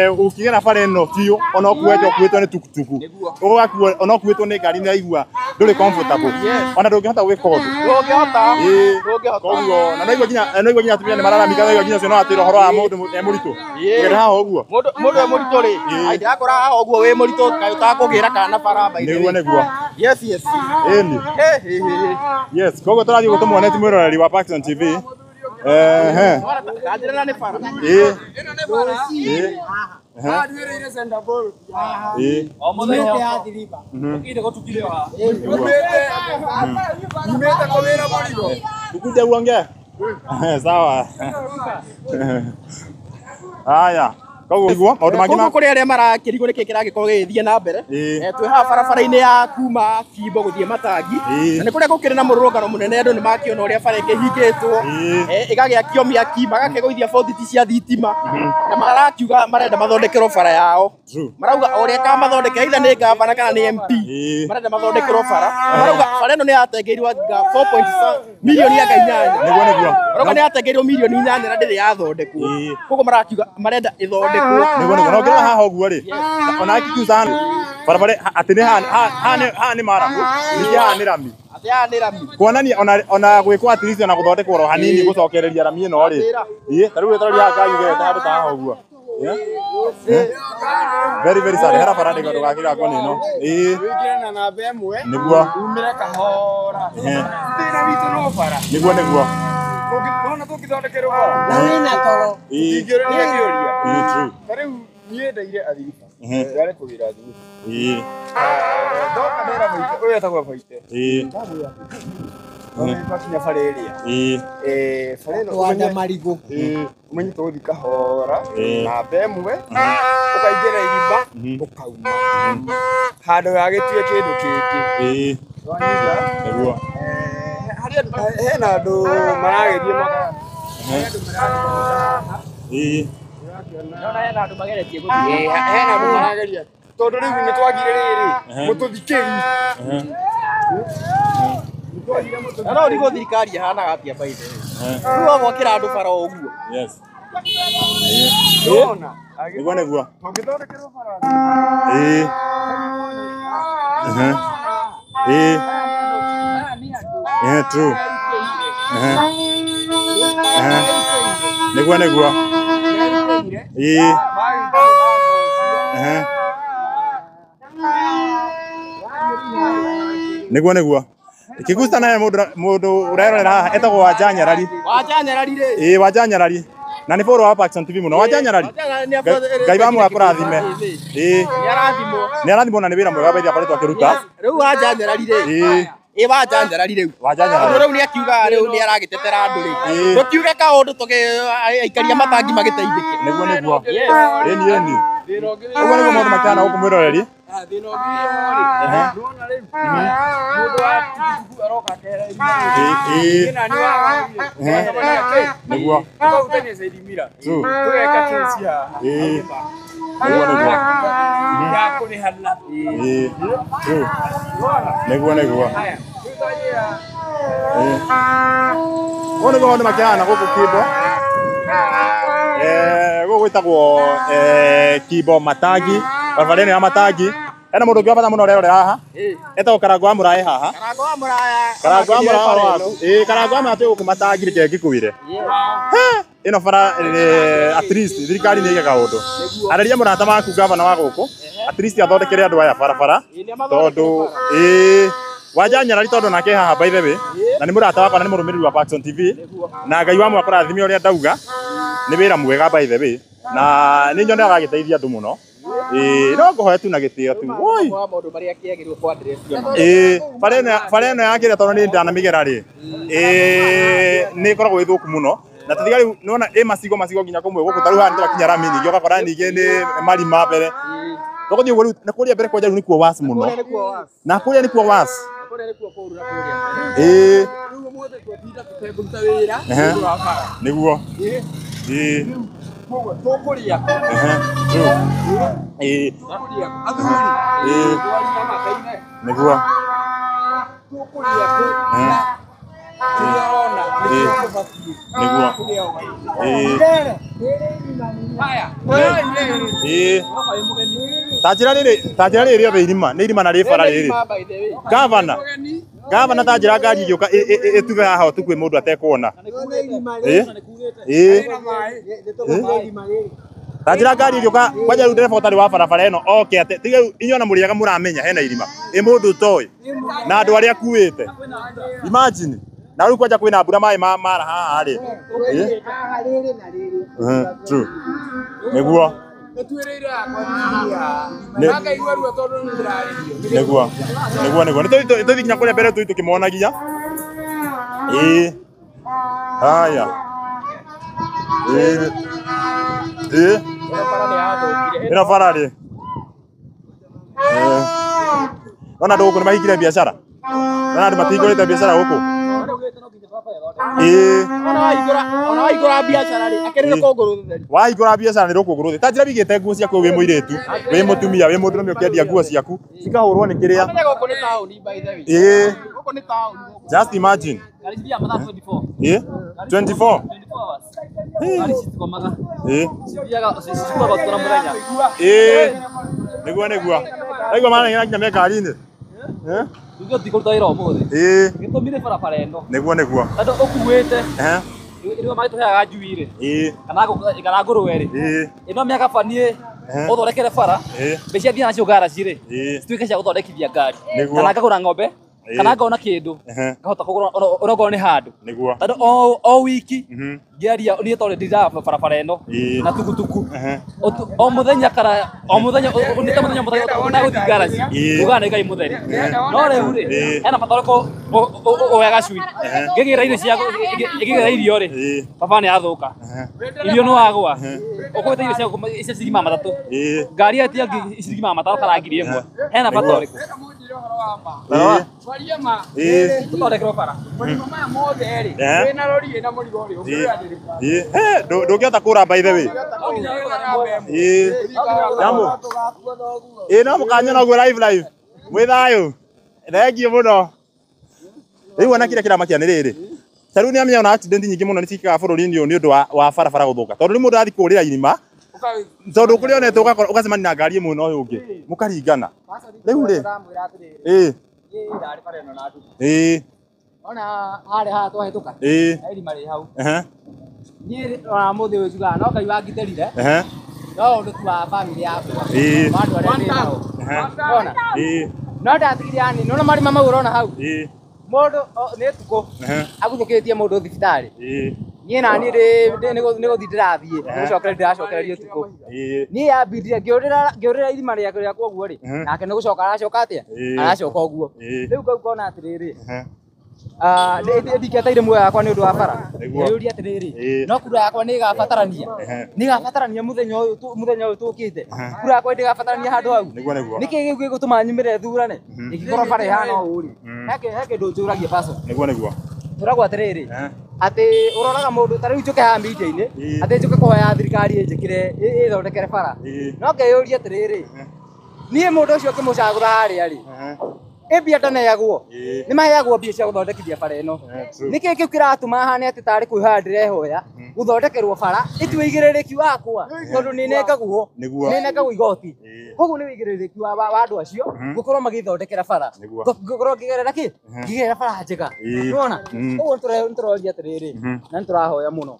Ũkĩgera bara ĩno biũ ona ũkuĩtwo ũkuĩtwo nĩ tukutuku. Ũgakuo ona ũkuĩtwo nĩ ngari nĩ aigua ndũrĩ comfortable. Ona ndũngĩhota gwĩka ũndũ. Ndũngĩhota. Ndũngĩhota. Koguo na naigua nginya atumia nĩ mararamika naigua nginya ũcio no atĩra ũhoro wa mũndũ e mũritũ. Kũgera haha ũguo. Mũndũ e mũritũ rĩ, ndĩrakora haha ũguo wĩ mũritũ kaĩ ũtakũgĩra kana bara by the way. Nĩguo nĩguo. Yes yes. Ĩni. Yes, koguo tũrathiĩ gũtũmwo nĩ mwĩroreri wa Paxton TV. Kanjĩra nĩ bara. Ĩĩ. Ukuje uongee. Sawa. Haya. Koguo niguo maũndũ mangĩ Koguo kũrĩ arĩa marakĩrigwo nĩkĩ kĩragĩkorwo gĩgĩthiĩ na mbere. Twĩ haha barabara-inĩ ya kuma Kimbo gũthiĩ Matangi. Na nĩ kũrĩa gũkĩrĩ na mũrũrũngano mũnene, andũ nĩ makĩona ũrĩa bara ĩkĩhingĩtwo, ĩgagĩakio mĩaki, magakĩgũithia bũthiti cia thitima, na marakiuga marenda mathondekerwo bara yao. Marauga o ũrĩa kamathondekera, either nĩ gavana kana nĩ MP, marenda mathondekerwo bara. Marauga bara ĩno nĩ yatengeirwo anga 4.7 milioni anga 8. Nĩguo nĩguo. Marauga nĩ yatengeirwo milioni 8 na ndĩrĩ yathondekwo. Koguo marakiuga marenda ĩthondekwo. Nĩguo nĩguo. Na ũngĩrora haha ũguo rĩ, ona kiuca barabara atĩ nĩ haha nĩ maramu, ningĩ haha nĩ rami. Atĩ haha nĩ rami. Kuonania ona gwĩkwo at least ona gũthondekwo oro hanini gũcokereria rami ĩno rĩ. Ĩĩ, ta rĩu ĩtarori haha ngari ĩgerete handũ ta haha ũguo. Very very sad. Hera bara ndũgakĩra ngoni ĩno. Ĩĩ. Wĩingĩre na namba 1. Nĩguo. Umĩre kahora. Thĩna witũ no bara. Nĩguo nĩguo. Ũngĩona tũngĩthondekerwo bara. Na wĩna toro. Ĩĩ. Tũtingĩũrania kĩũria. Ĩĩ, true. Ta rĩu niĩ ndaire athiriba. Ndarĩ kũgĩra athiriba. Ĩĩ. Ndoka ndera Baite, ũyũ etagwo Baite. Ĩĩ. Ndamwĩra twakinya bara ĩrĩa. Ĩĩ. Bara ĩno Twanda marigũ. Ũmenye tũgũthiĩ kahora namba 1, ũkaingĩra irima ũkauma handũ gagĩtue kĩndũ kĩngĩ. Ĩĩ. Wanyita? Nĩguo. Harĩa hena andũ marageria maka. Ĩĩ. Ndona hena andũ mageretie gũthiĩ. Hena andũ marageria tondũ rĩu nĩ twagire rĩrĩ mũtũthikĩri. Na no ũrigwo thirikari ĩhanaga atĩa by the way. Rĩu wagwakĩra andũ bara o ũguo. Yes. Ndona. Nĩguo nĩguo. Tũngĩthondekerwo bara. Ĩĩ. Ĩĩ. Ĩĩ, true. Nĩguo nĩguo. Ĩĩ. Nĩguo nĩguo. Kĩgusta naye mũndũ ũrerorera haha etagwo Wanja Nyarari. Wanja Nyarari rĩ. Ĩĩ, Wanja Nyarari. Na nĩ follower wa Paxson TV mũno. Wanja Nyarari. Ngai wa muoyo akũrathime. Ĩĩ. Nĩ arathimwo. Nĩ arathimwo na nĩ wĩra mwega baithia akoretwo akĩruta. Rĩu Wanja Nyarari rĩ. Ĩĩ. Ĩĩ, Wanja Nyarari rĩu. Wanja Nyarari. Tondũ rĩu nĩ akiuga rĩu nĩ aragĩtetera andũ rĩ. Tũkiuge kaũndũ tũkĩ aikaria matangi magĩteithĩke. Nĩguo nĩguo. Ĩni ĩni. Ũguo nĩguo maũndũ makĩhana gũkũ mwĩroreri. Thĩna ũngĩ wĩho rĩ, nĩwona rĩu mũndũ wa tukutuku aroka akehera Ĩĩ. irima-inĩ. Nĩ wa kĩ? Nĩguo. Tũkahutania side mirror. True. Tũgeka kesi haha. Ĩĩ. Nĩguo nĩguo. Ya kũrĩhana. Ĩĩ. True. Nĩguo nĩguo. Haya, rĩu twanjĩra. Ĩĩ. Ũguo nĩguo maũndũ makĩhana gũkũ Kimbo. Gũkũ gwĩtagwo Kimbo Matangi, barabara ĩno ya Matangi. Hena mũndũ ũngĩ wa bata mũno ũrerorera haha. Etagwo Karango wa Mũraĩ haha. Karango wa Mũraya. Karango wa Mũraya ũhoro waku. Ĩĩ, Karango wa Mũraya twĩ gũkũ Matangi reke ngĩkwĩre. Ĩno bara at least thirikari nĩ ĩge kaũndũ. Arĩria mũrata waku gavana wa gũkũ, at least athondekere andũ aya barabara tondũ ĩĩ Wanja Nyarari tondũ nake haha by the way, na nĩ mũrata wakwa na nĩ mũrũmĩrĩri wa Paxson TV, na Ngai wa mwaka ũrathime ũrĩa ndauga, nĩ wĩra mwega by the way, na nĩ nyonaga agĩteithia andũ mũno. Ĩĩ, no ngũhoe tu na gĩtĩo tu. Woi. Maũndũ marĩa kĩagĩrĩirwo kũ address. Ĩĩ, bara ĩno ya kĩrĩa tondũ nĩ ndanamĩgera rĩ, ĩĩ nĩ ĩkoragwo ĩ thũku mũno. Na tũtiga rĩu nĩwona ĩ macigo macigo nginya kũmwe gũkũ ta rĩu haha nĩtwakinya rami ningĩ ũgakora ningĩ nĩ marima mbere. Tũgũthiĩ ũguo rĩu na kũrĩa mbere kwanja rĩu nĩkuo worse mũno. Na kũrĩa nĩkuo worse. Ĩĩ. Rĩu ũmũthĩ twatinda tũtekũruta wĩra nĩ ũndũ wa bara. Nĩguo. Ĩĩ. Koguo tũkũrĩa kũ? True. Ĩĩ. Tũkũrĩa kũ? Athuri. Ĩĩ. Twarima mataine. Nĩguo. Tũkũrĩa kũ? Kĩrĩa ũrona nĩkĩo tũbatiĩ. Nĩguo. Kũrĩa ũgai. Ĩĩ. Haya. Ĩĩ. Ta njĩra rĩrĩ, ta njĩra rĩrĩ rĩothe irima, nĩ irima na rĩ bara rĩrĩ. Gavana. Gavana ta njĩra ngari ĩgĩũka ĩtuge haha ũtukũ mũndũ atekuona. Ĩĩ. Ĩĩ. Ta njĩra ngari ĩgĩũka kwanja rĩu ndereba ũtarĩ wa barabara ĩno oke ate tiga rĩu inyuĩ ona mũrĩega mũramenya hena irima. Ĩ mũndũ ũtoĩ na andũ arĩa akuĩte. Imagine. Na rĩu kwanja kwĩna mbura maĩ mara haha rĩ. Ĩĩ. True. Nĩguo. Nĩguo. Nĩguo nĩguo. Nĩ tũthiĩ nginya kũrĩa mbere tũthiĩ tũkĩmonagia. Ĩĩ. Haya. Ĩĩ. Ĩĩ. Ĩno bara rĩ, ona andũ gũkũ nĩ mahingire biacara, ona andũ matihingũrĩte biacara gũkũ. Ĩĩ. Ona wahingũra biacara rĩ, akĩrĩ rũkũngũ rũtheri. Wahingũra biacara nĩ rũkũngũ rũtheri. Ta njĩra wĩigĩte nguo ciaku wĩ mũirĩtu, wĩ mũtumia, wĩ mũndũrũme ũkĩendia nguo ciaku cikahũrwo nĩ kĩrĩa. Ũmenye gũkũ nĩ taũni by the way. Ĩĩ. Gũkũ nĩ taũni. Just imagine. Ngari cithiaga mathaa 24. Ĩĩ. 24. 24 hours. Ngari citikomaga. Ĩĩ. Cithiaga cikuaga ũtukũ na mũthenya. Ĩĩ. Nĩguo nĩguo. Aigua maraneng'era nginya me ngari-inĩ. Eh? Ithuĩ tũtikũruta wĩra ũmũthĩ. Ĩĩ. Gĩtũmi nĩ barabara ĩno. Nĩguo nĩguo. Tondũ ũkuĩte Ehe. ĩno magĩtũheaga njui rĩ. Ĩĩ. Kana ngũkũ kana ngũrwe rĩ. Ĩĩ. Ĩno mĩaka baniĩ Ehe. ũthondekere bara. Ĩĩ. Mbeca iria nacio ngaraci rĩ. Ĩĩ. Cituĩke cia gũthondekithia ngari. Nĩguo. Kana ngagũra ng'ombe. Ĩĩ. Kana ngona kĩndũ. Ehe. Ngahota kũgũra ona okorwo nĩ handũ. Nĩguo. Tondũ o wiki ngĩaria niĩ tondũ ndindaga barabara ĩno Ĩĩ. na tukutuku. Ehe. O mũthenya kana o mũthenya nĩ ta mũthenya mũthenya ũtagũthiĩ ngaraci Ĩĩ. ugaga nĩ Ngai mũtheri. No rĩu rĩ Ĩĩ. hena bata ũrĩkũ ũoya gacui ngĩgĩra irio cia ngĩgĩra irio rĩ baba nĩ yathũka irio nĩ wagũa ũkũgĩte irio cia ciringi magana matatũ ngari ĩtia ciringi magana matano kana 1000 hena bata Nĩguo. ũrĩkũ? Ĩĩ. Twarie ma. Ĩĩ. Tũthondekerwo bara. Marigũ maya mothe rĩ, Ehe. wĩna rori ĩna mũrigo rĩ, ũngĩũra ndereba. Ĩĩ. He, ndũngĩhota kũra by the way. Ĩĩ. Jambo. Ĩĩ no mũkanyona ũguo live live. Mwĩ thayũ. Thengiũ mũno. Rĩu ona kĩrĩa kĩramakia nĩ rĩrĩ. Ta rĩu nĩamenya ona accident nyingĩ mũno nĩ ciĩkĩkaga bũrũri-inĩ ũyũ nĩ ũndũ wa barabara gũthũka. Tondũ rĩu mũndũ arathiĩ kũrĩra irima, tondũ kũrĩa onete ũgakora ũgacemania na ngari ĩmwe na ũyũ ũngĩ, mũkaringana. Rĩu rĩ, ĩĩ, Ndarĩ bara ĩno na nduthi. ĩĩ, Ona harĩa haha twahĩtũka. Ĩĩ. Na irima rĩ hau. Ehe, Niĩ ona mũthĩ ũyũ njugaga no Ngai wangitĩrire. ehe, No ũndũ tu wa bamĩrĩ yakwa. Ĩĩ. Wa andũ arĩa ndĩ nao. Ehe. Ona. Ĩĩ. No ndatigire yani, nĩwona marima mau ũrona hau. Ĩĩ. Mũndũ nĩ tukũ Ehe. aguthũkĩtie mũndũ thibitarĩ. Ĩĩ. Niĩ na niĩ nĩ gũthiĩ ndĩrathiĩ, nĩ gũcokereria ndĩracokereria ũtukũ. Ĩĩ. Niĩ yambindire ngĩũrĩra irima rĩakwa ũguo rĩ, nake nĩ gũcoka aracoka atĩa? Ĩĩ. Aracoka ũguo. Ĩĩ. Rĩu ngau ngona atĩrĩrĩ, Ehe. ndingĩeteire muoyo wakwa nĩ ũndũ wa bara. Nĩguo. Ngĩyũria atĩrĩrĩ, Ĩĩ. no kura yakwa nĩ ĩgabatarania. Ehe. Nĩ ĩgabatarania mũthenya ũyũ mũthenya ũyũ tũkĩte. Kura yakwa ndĩgabatarania handũ hau. Nĩguo nĩguo. Nĩkĩ gĩu gĩgũtũma nyumĩre thurane? Ĩngĩkorwo bara ĩhana ũũ rĩ, he kĩndũ njũragia person. Nĩguo nĩguo. Tũragwo atĩrĩrĩ, atĩ ũroraga mũndũ ta rĩu njũke haha media-inĩ, atĩ njũke kũhoya thirikari ĩnjĩkĩre ĩthondekere bara. No ngeyũria atĩrĩrĩ, niĩ mũndũ ũcio ngĩmũcagũra harĩa rĩ, ĩ mbia ndaneagwo, nĩ maheagwo mbia cia gũthondekithia bara ĩno. Nĩkĩ kĩu kĩratũma hane atĩ tarĩ kwĩhoya ndĩrehoya gũthondekerwo bara ĩtue igĩrĩrĩki wakwa tondũ nĩ nengagwo Nĩguo. nĩ nengagwo igoti. Koguo nĩ wĩigĩrĩrĩki wa andũ acio gũkorwo magĩthondekera bara. Nĩguo. Ngũkorwo ngĩgerera kĩ? Ngĩgerera bara njega. Ĩĩ. Nĩwona? Koguo nĩtũroria atĩrĩrĩ na nĩtũrahoya mũno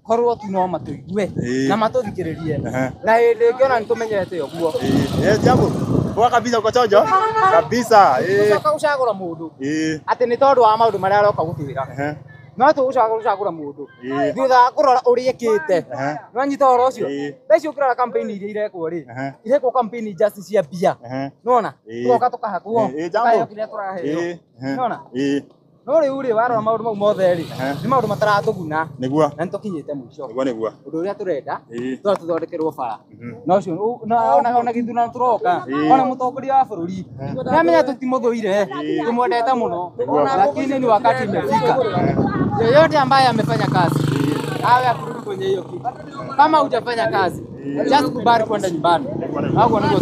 korwo tu no matũigue Ĩĩ. na matũthikĩrĩrie Ehe. na hĩndĩ ĩngĩ ona nĩtũmenyete ũguo. Ĩĩ, jambo. Poa kabisa uko chonjo? Kabisa. Ĩĩ. Gũcoka gũcagũra mũndũ Ĩĩ. atĩ nĩ tondũ wa maũndũ marĩa aroka gũtwĩra. No tũgũcoka gũcagũra mũndũ Ĩĩ. thutha wa kũrora ũrĩa ekĩte. Nĩwanyita ũhoro ũcio? Ĩĩ. Thaa ici ũngĩrora campaign iria irekwo rĩ, irekwo campaign just cia mbia. Nĩwona? Ĩĩ. Tũgoka tũkahakwo, Ĩĩ, jambo. tũkaheo kĩrĩa tũraheo. Ĩĩ. Nĩwona? Ĩĩ. No rĩu rĩ, warora maũndũ mau mothe rĩ, nĩ maũndũ mataratũguna Nĩguo. na nĩtũkinyĩte mũico. Nĩguo nĩguo. Ũndũ ũrĩa tũrenda, Ĩĩ. tũra tũthondekerwo bara. Na ũcio ona gĩthurano tũroka, Ĩĩ. ona mũtongoria wa bũrũri nĩamenya tũtimũthũire, tũmwendete mũno, lakini ni wakati imefika. Yoyote ambaye amefanya kazi awe akurudi kwenye hiyo kiti. Kama hujafanya kazi, just kubali kwenda nyumbani. Hapo ndio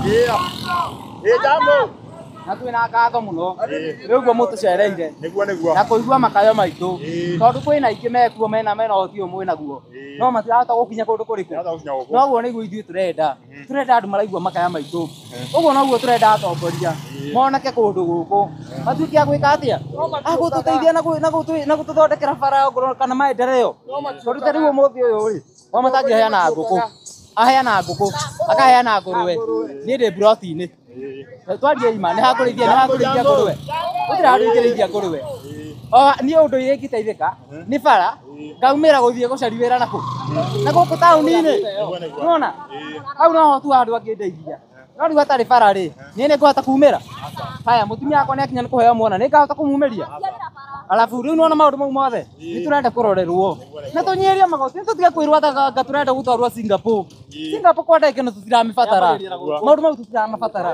Ĩĩ, jambo. Na twĩna ngatho mũno nĩ ũguo mũtũcereire Nĩguo nĩguo. na kũigua makayo maitũ tondũ kwĩna aingĩ mekuo mena ũhoti ũyũ mwĩnaguo no matirahota gũkinya kũndũ kũrĩkũ noguo nĩguo ithuĩ tũrenda tũrenda andũ maraigua makaya maitũ ũguo noguo tũrenda atongoria moneke kũndũ gũkũ matuĩke a gwĩka atĩa a gũtũteithia na gũtũthondekera bara ongorwo kana maendeleo tondũ ta rĩu ũmũthĩ ũyũ rĩ Wamatangi aheanaga ngũkũ aheanaga ngũkũ akaheana ngũrwe niĩ ndĩ mburoti-inĩ twarie ima nĩ hakũrĩithia nĩ hakũrĩithia ngũrwe gũtirĩ handũ ingĩrĩithia ngũrwe o niĩ ũndũ ũrĩa ingĩteithĩka nĩ bara ngaumĩra gũthiĩ gũcaria wĩra nakũ na gũkũ taũni-inĩ nĩwona hau no ho tu handũ angĩndeithia no rĩu hatarĩ bara rĩ niĩ nĩ ngũhota kumĩra haya mũtumia wakwa nĩ akinya nĩ kũheo mwana nĩ ngahota kũmumĩria Alafu rĩu nĩwona maũndũ mau mothe nĩ tũrenda kũrorerwo na tũnyiherio magoti, nĩ tũtige kwĩrwo anga tũrenda gũtwarwo Singapore. Singapore kwa ndagĩka ĩno tũtiramĩbatara, maũndũ mau tũtiramabatara.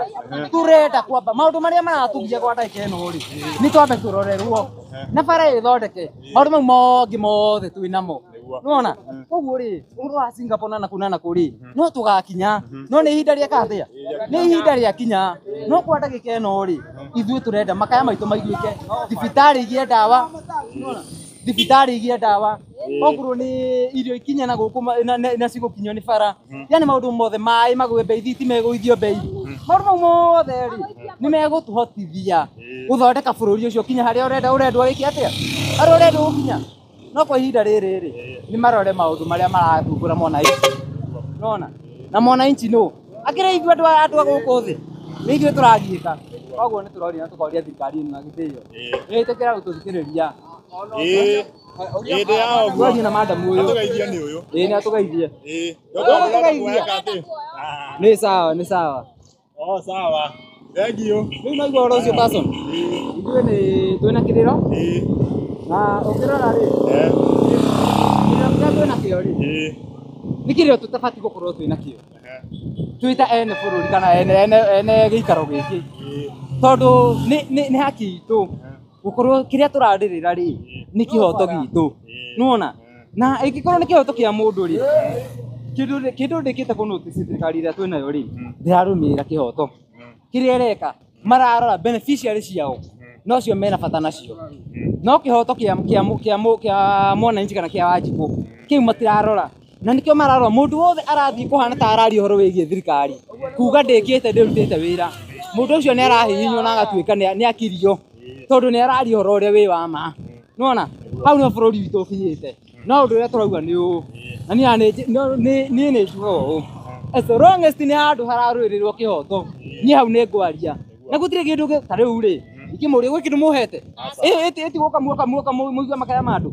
Tũrenda kwamba maũndũ marĩa maratũgia kwa ndagĩka ĩno rĩ, nĩ twambe tũrorerwo na bara ĩthondeke maũndũ mau mangĩ mothe twĩ namo. Nĩwona? Koguo rĩ, ũhoro wa Singapore na nakũ na nakũ rĩ, no tũgakinya, no nĩ ihinda rĩeka atĩa? Nĩ ihinda rĩakinya. No kwa ndagĩka ĩno rĩ, ithuĩ tũrenda makaya maitũ maiguĩke, thibitarĩ igĩe ndawa, thibitarĩ igĩe ndawa, okorwo nĩ irio ikinye na gũkũ na cigũkinyio nĩ bara, yani maũndũ mothe, maĩ magũe bei, thitima ĩgũithio bei, maũndũ mau mothe rĩ nĩ megũtũhotithia gũthondeka bũrũri ũcio kinya harĩa ũrenda ũrendwo wĩke atĩa, harĩa ũrendwo gũkinya. No kwa ihinda rĩrĩ rĩ, nĩ marore maũndũ marĩa marathumbũra mwananchi. Nona na mwananchi nũ akĩrĩ ithuĩ andũ a gũkũ thĩ nĩ ithuĩ tũragiĩka. Koguo nĩ tũroria na tũkoria thirikari ĩno na gĩtĩo ĩtĩkĩra gũtũthikĩrĩria. Ĩĩ yao Twarie na madam ũyũ. Atũgeithie nĩ ũyũ. Ĩĩ nĩ atũgeithie. Ĩĩ. Atũgeithie. Nĩ sawa, nĩ sawa. Oh sawa. Thank you. Rĩu naigua ũhoro ũcio person. Ithuĩ nĩ twĩna kĩrĩro. Na ũkĩrora rĩ, kĩrĩro kĩrĩa twĩna kĩo rĩ, nĩ kĩrĩro tũtabatiĩ gũkorwo twĩna kĩo twĩ ta ene bũrũri kana ene gĩikaro gĩkĩ, tondũ nĩ haki itũ gũkorwo kĩrĩa tũrarĩrĩra rĩ nĩ kĩhoto gitũ. Nĩwona? Na ĩngĩkorwo nĩ kĩhoto kĩa mũndũ rĩ, kĩndũ ndĩkĩte kũ notice thirikari ĩrĩa twĩnayo rĩ, ndĩrarũmĩrĩra kĩhoto kĩrĩa ĩreka, mararora beneficiary ciao nocio mena bata nacio, no kĩhoto kĩa mwananchi kana kĩa Wanjikũ kĩu matirarora, na nĩkĩo mararora mũndũ wothe arathiĩ kũhana ta araria ũhoro wĩgiĩ thirikari kuga ndĩkĩte ndĩrutĩte wĩra, mũndũ ũcio nĩ arahihinywo na agatuĩka nĩ akirio tondũ nĩ araria ũhoro ũrĩa wĩ wa ma. Nĩwona? Hau nĩho bũrũri witũ ũkinyĩte. No ũndũ ũrĩa tũrauga nĩ ũũ, na niĩ nĩ njugaga ũũ, as long as nĩ handũ hararũĩrĩrwo kĩhoto, niĩ hau nĩ ngwaria na gũtirĩ kĩndũ ta rĩu rĩ ikĩmũria gwĩ kĩndũ mũhete ĩtigũka muoka muoka mũigue makaya ma andũ,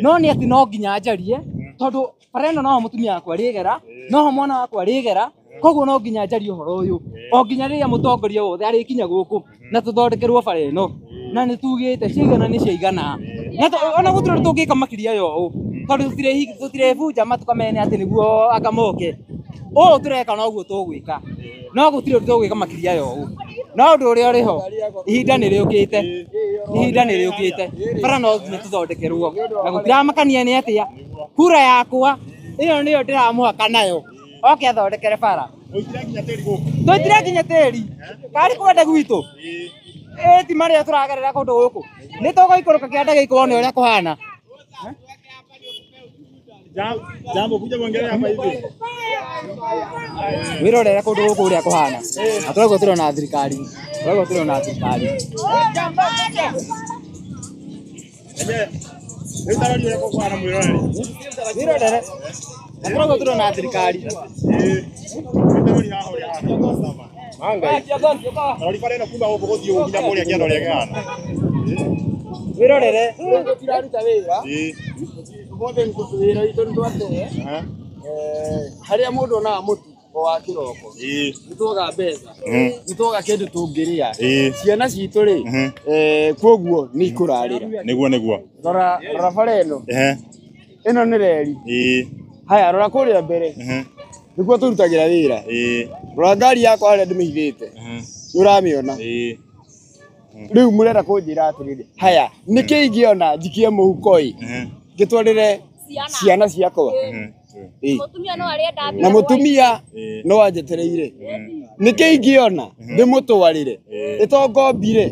no nĩ atĩ no nginya njarie tondũ bara ĩno noho mũtumia wakwa arĩgera, noho mwana wakwa arĩgera, koguo no nginya njarie ũhoro ũyũ o nginya rĩrĩa mũtongoria wothe arĩkinya gũkũ na tũthondekerwo bara ĩno, na nĩ tugĩte ciaigana nĩ ciaigana, na ona gũtirĩ ũndũ tũngĩka makĩria ya ũũ tondũ tũtirĩbunja ma tũkamene atĩ nĩguo anga moke, ũũ tũreka noguo tũgwĩka, no gũtirĩ ũndũ tũgwĩka makĩria ya ũũ. No ũndũ ũrĩa ũrĩ ho, ihinda nĩ rĩũkĩte, ihinda nĩ rĩũkĩte, bara no nginya tũthondekerwo na gũtiramakania nĩ atĩa, kura yakwa ĩyo nĩyo ndĩramũhaka nayo oke athondekere bara. Tũitire nginya tĩri karĩ kwenda gwitũ, ĩ ti marĩa tũragerera kũndũ gũkũ, nĩ tũgũikũrũka kĩanda gĩkĩ wone ũrĩa kũhana. Jambo, kuja muongelee hapa hivi. Wirorere kũndũ gũkũ ũrĩa kũhana, na tũraigua tũrona thirikari, tũraigua tũrona thirikari. Wirorere, na tũraigua tũrona thirikari. Wirorere, tũtiraruta wĩra ũmũthĩ wĩra witũ nĩ twatee harĩa mũndũ onaga mũtu o wa kĩroko nĩ tuoga mbeca, nĩ tuoga kĩndũ tũngĩrĩa ciana citũ rĩ, koguo nĩ ikũrarĩra. Nĩguo nĩguo. Rora rora bara ĩno, ĩno nĩ reri. Haya rora kũrĩa mbere nĩkuo tũrutagĩra wĩra. Rora ngari yakwa harĩa ndĩmĩhithĩte, nĩ ũramĩona. Rĩu mũrenda kũnjĩra atĩrĩrĩ, haya nĩkĩ ingĩona njikie mũhuko ĩ ngĩtwarĩre ciana ciakwa? Na mũtumia no anjetereire, nĩkĩ ingĩona ndĩmũtwarĩre ĩtongombire?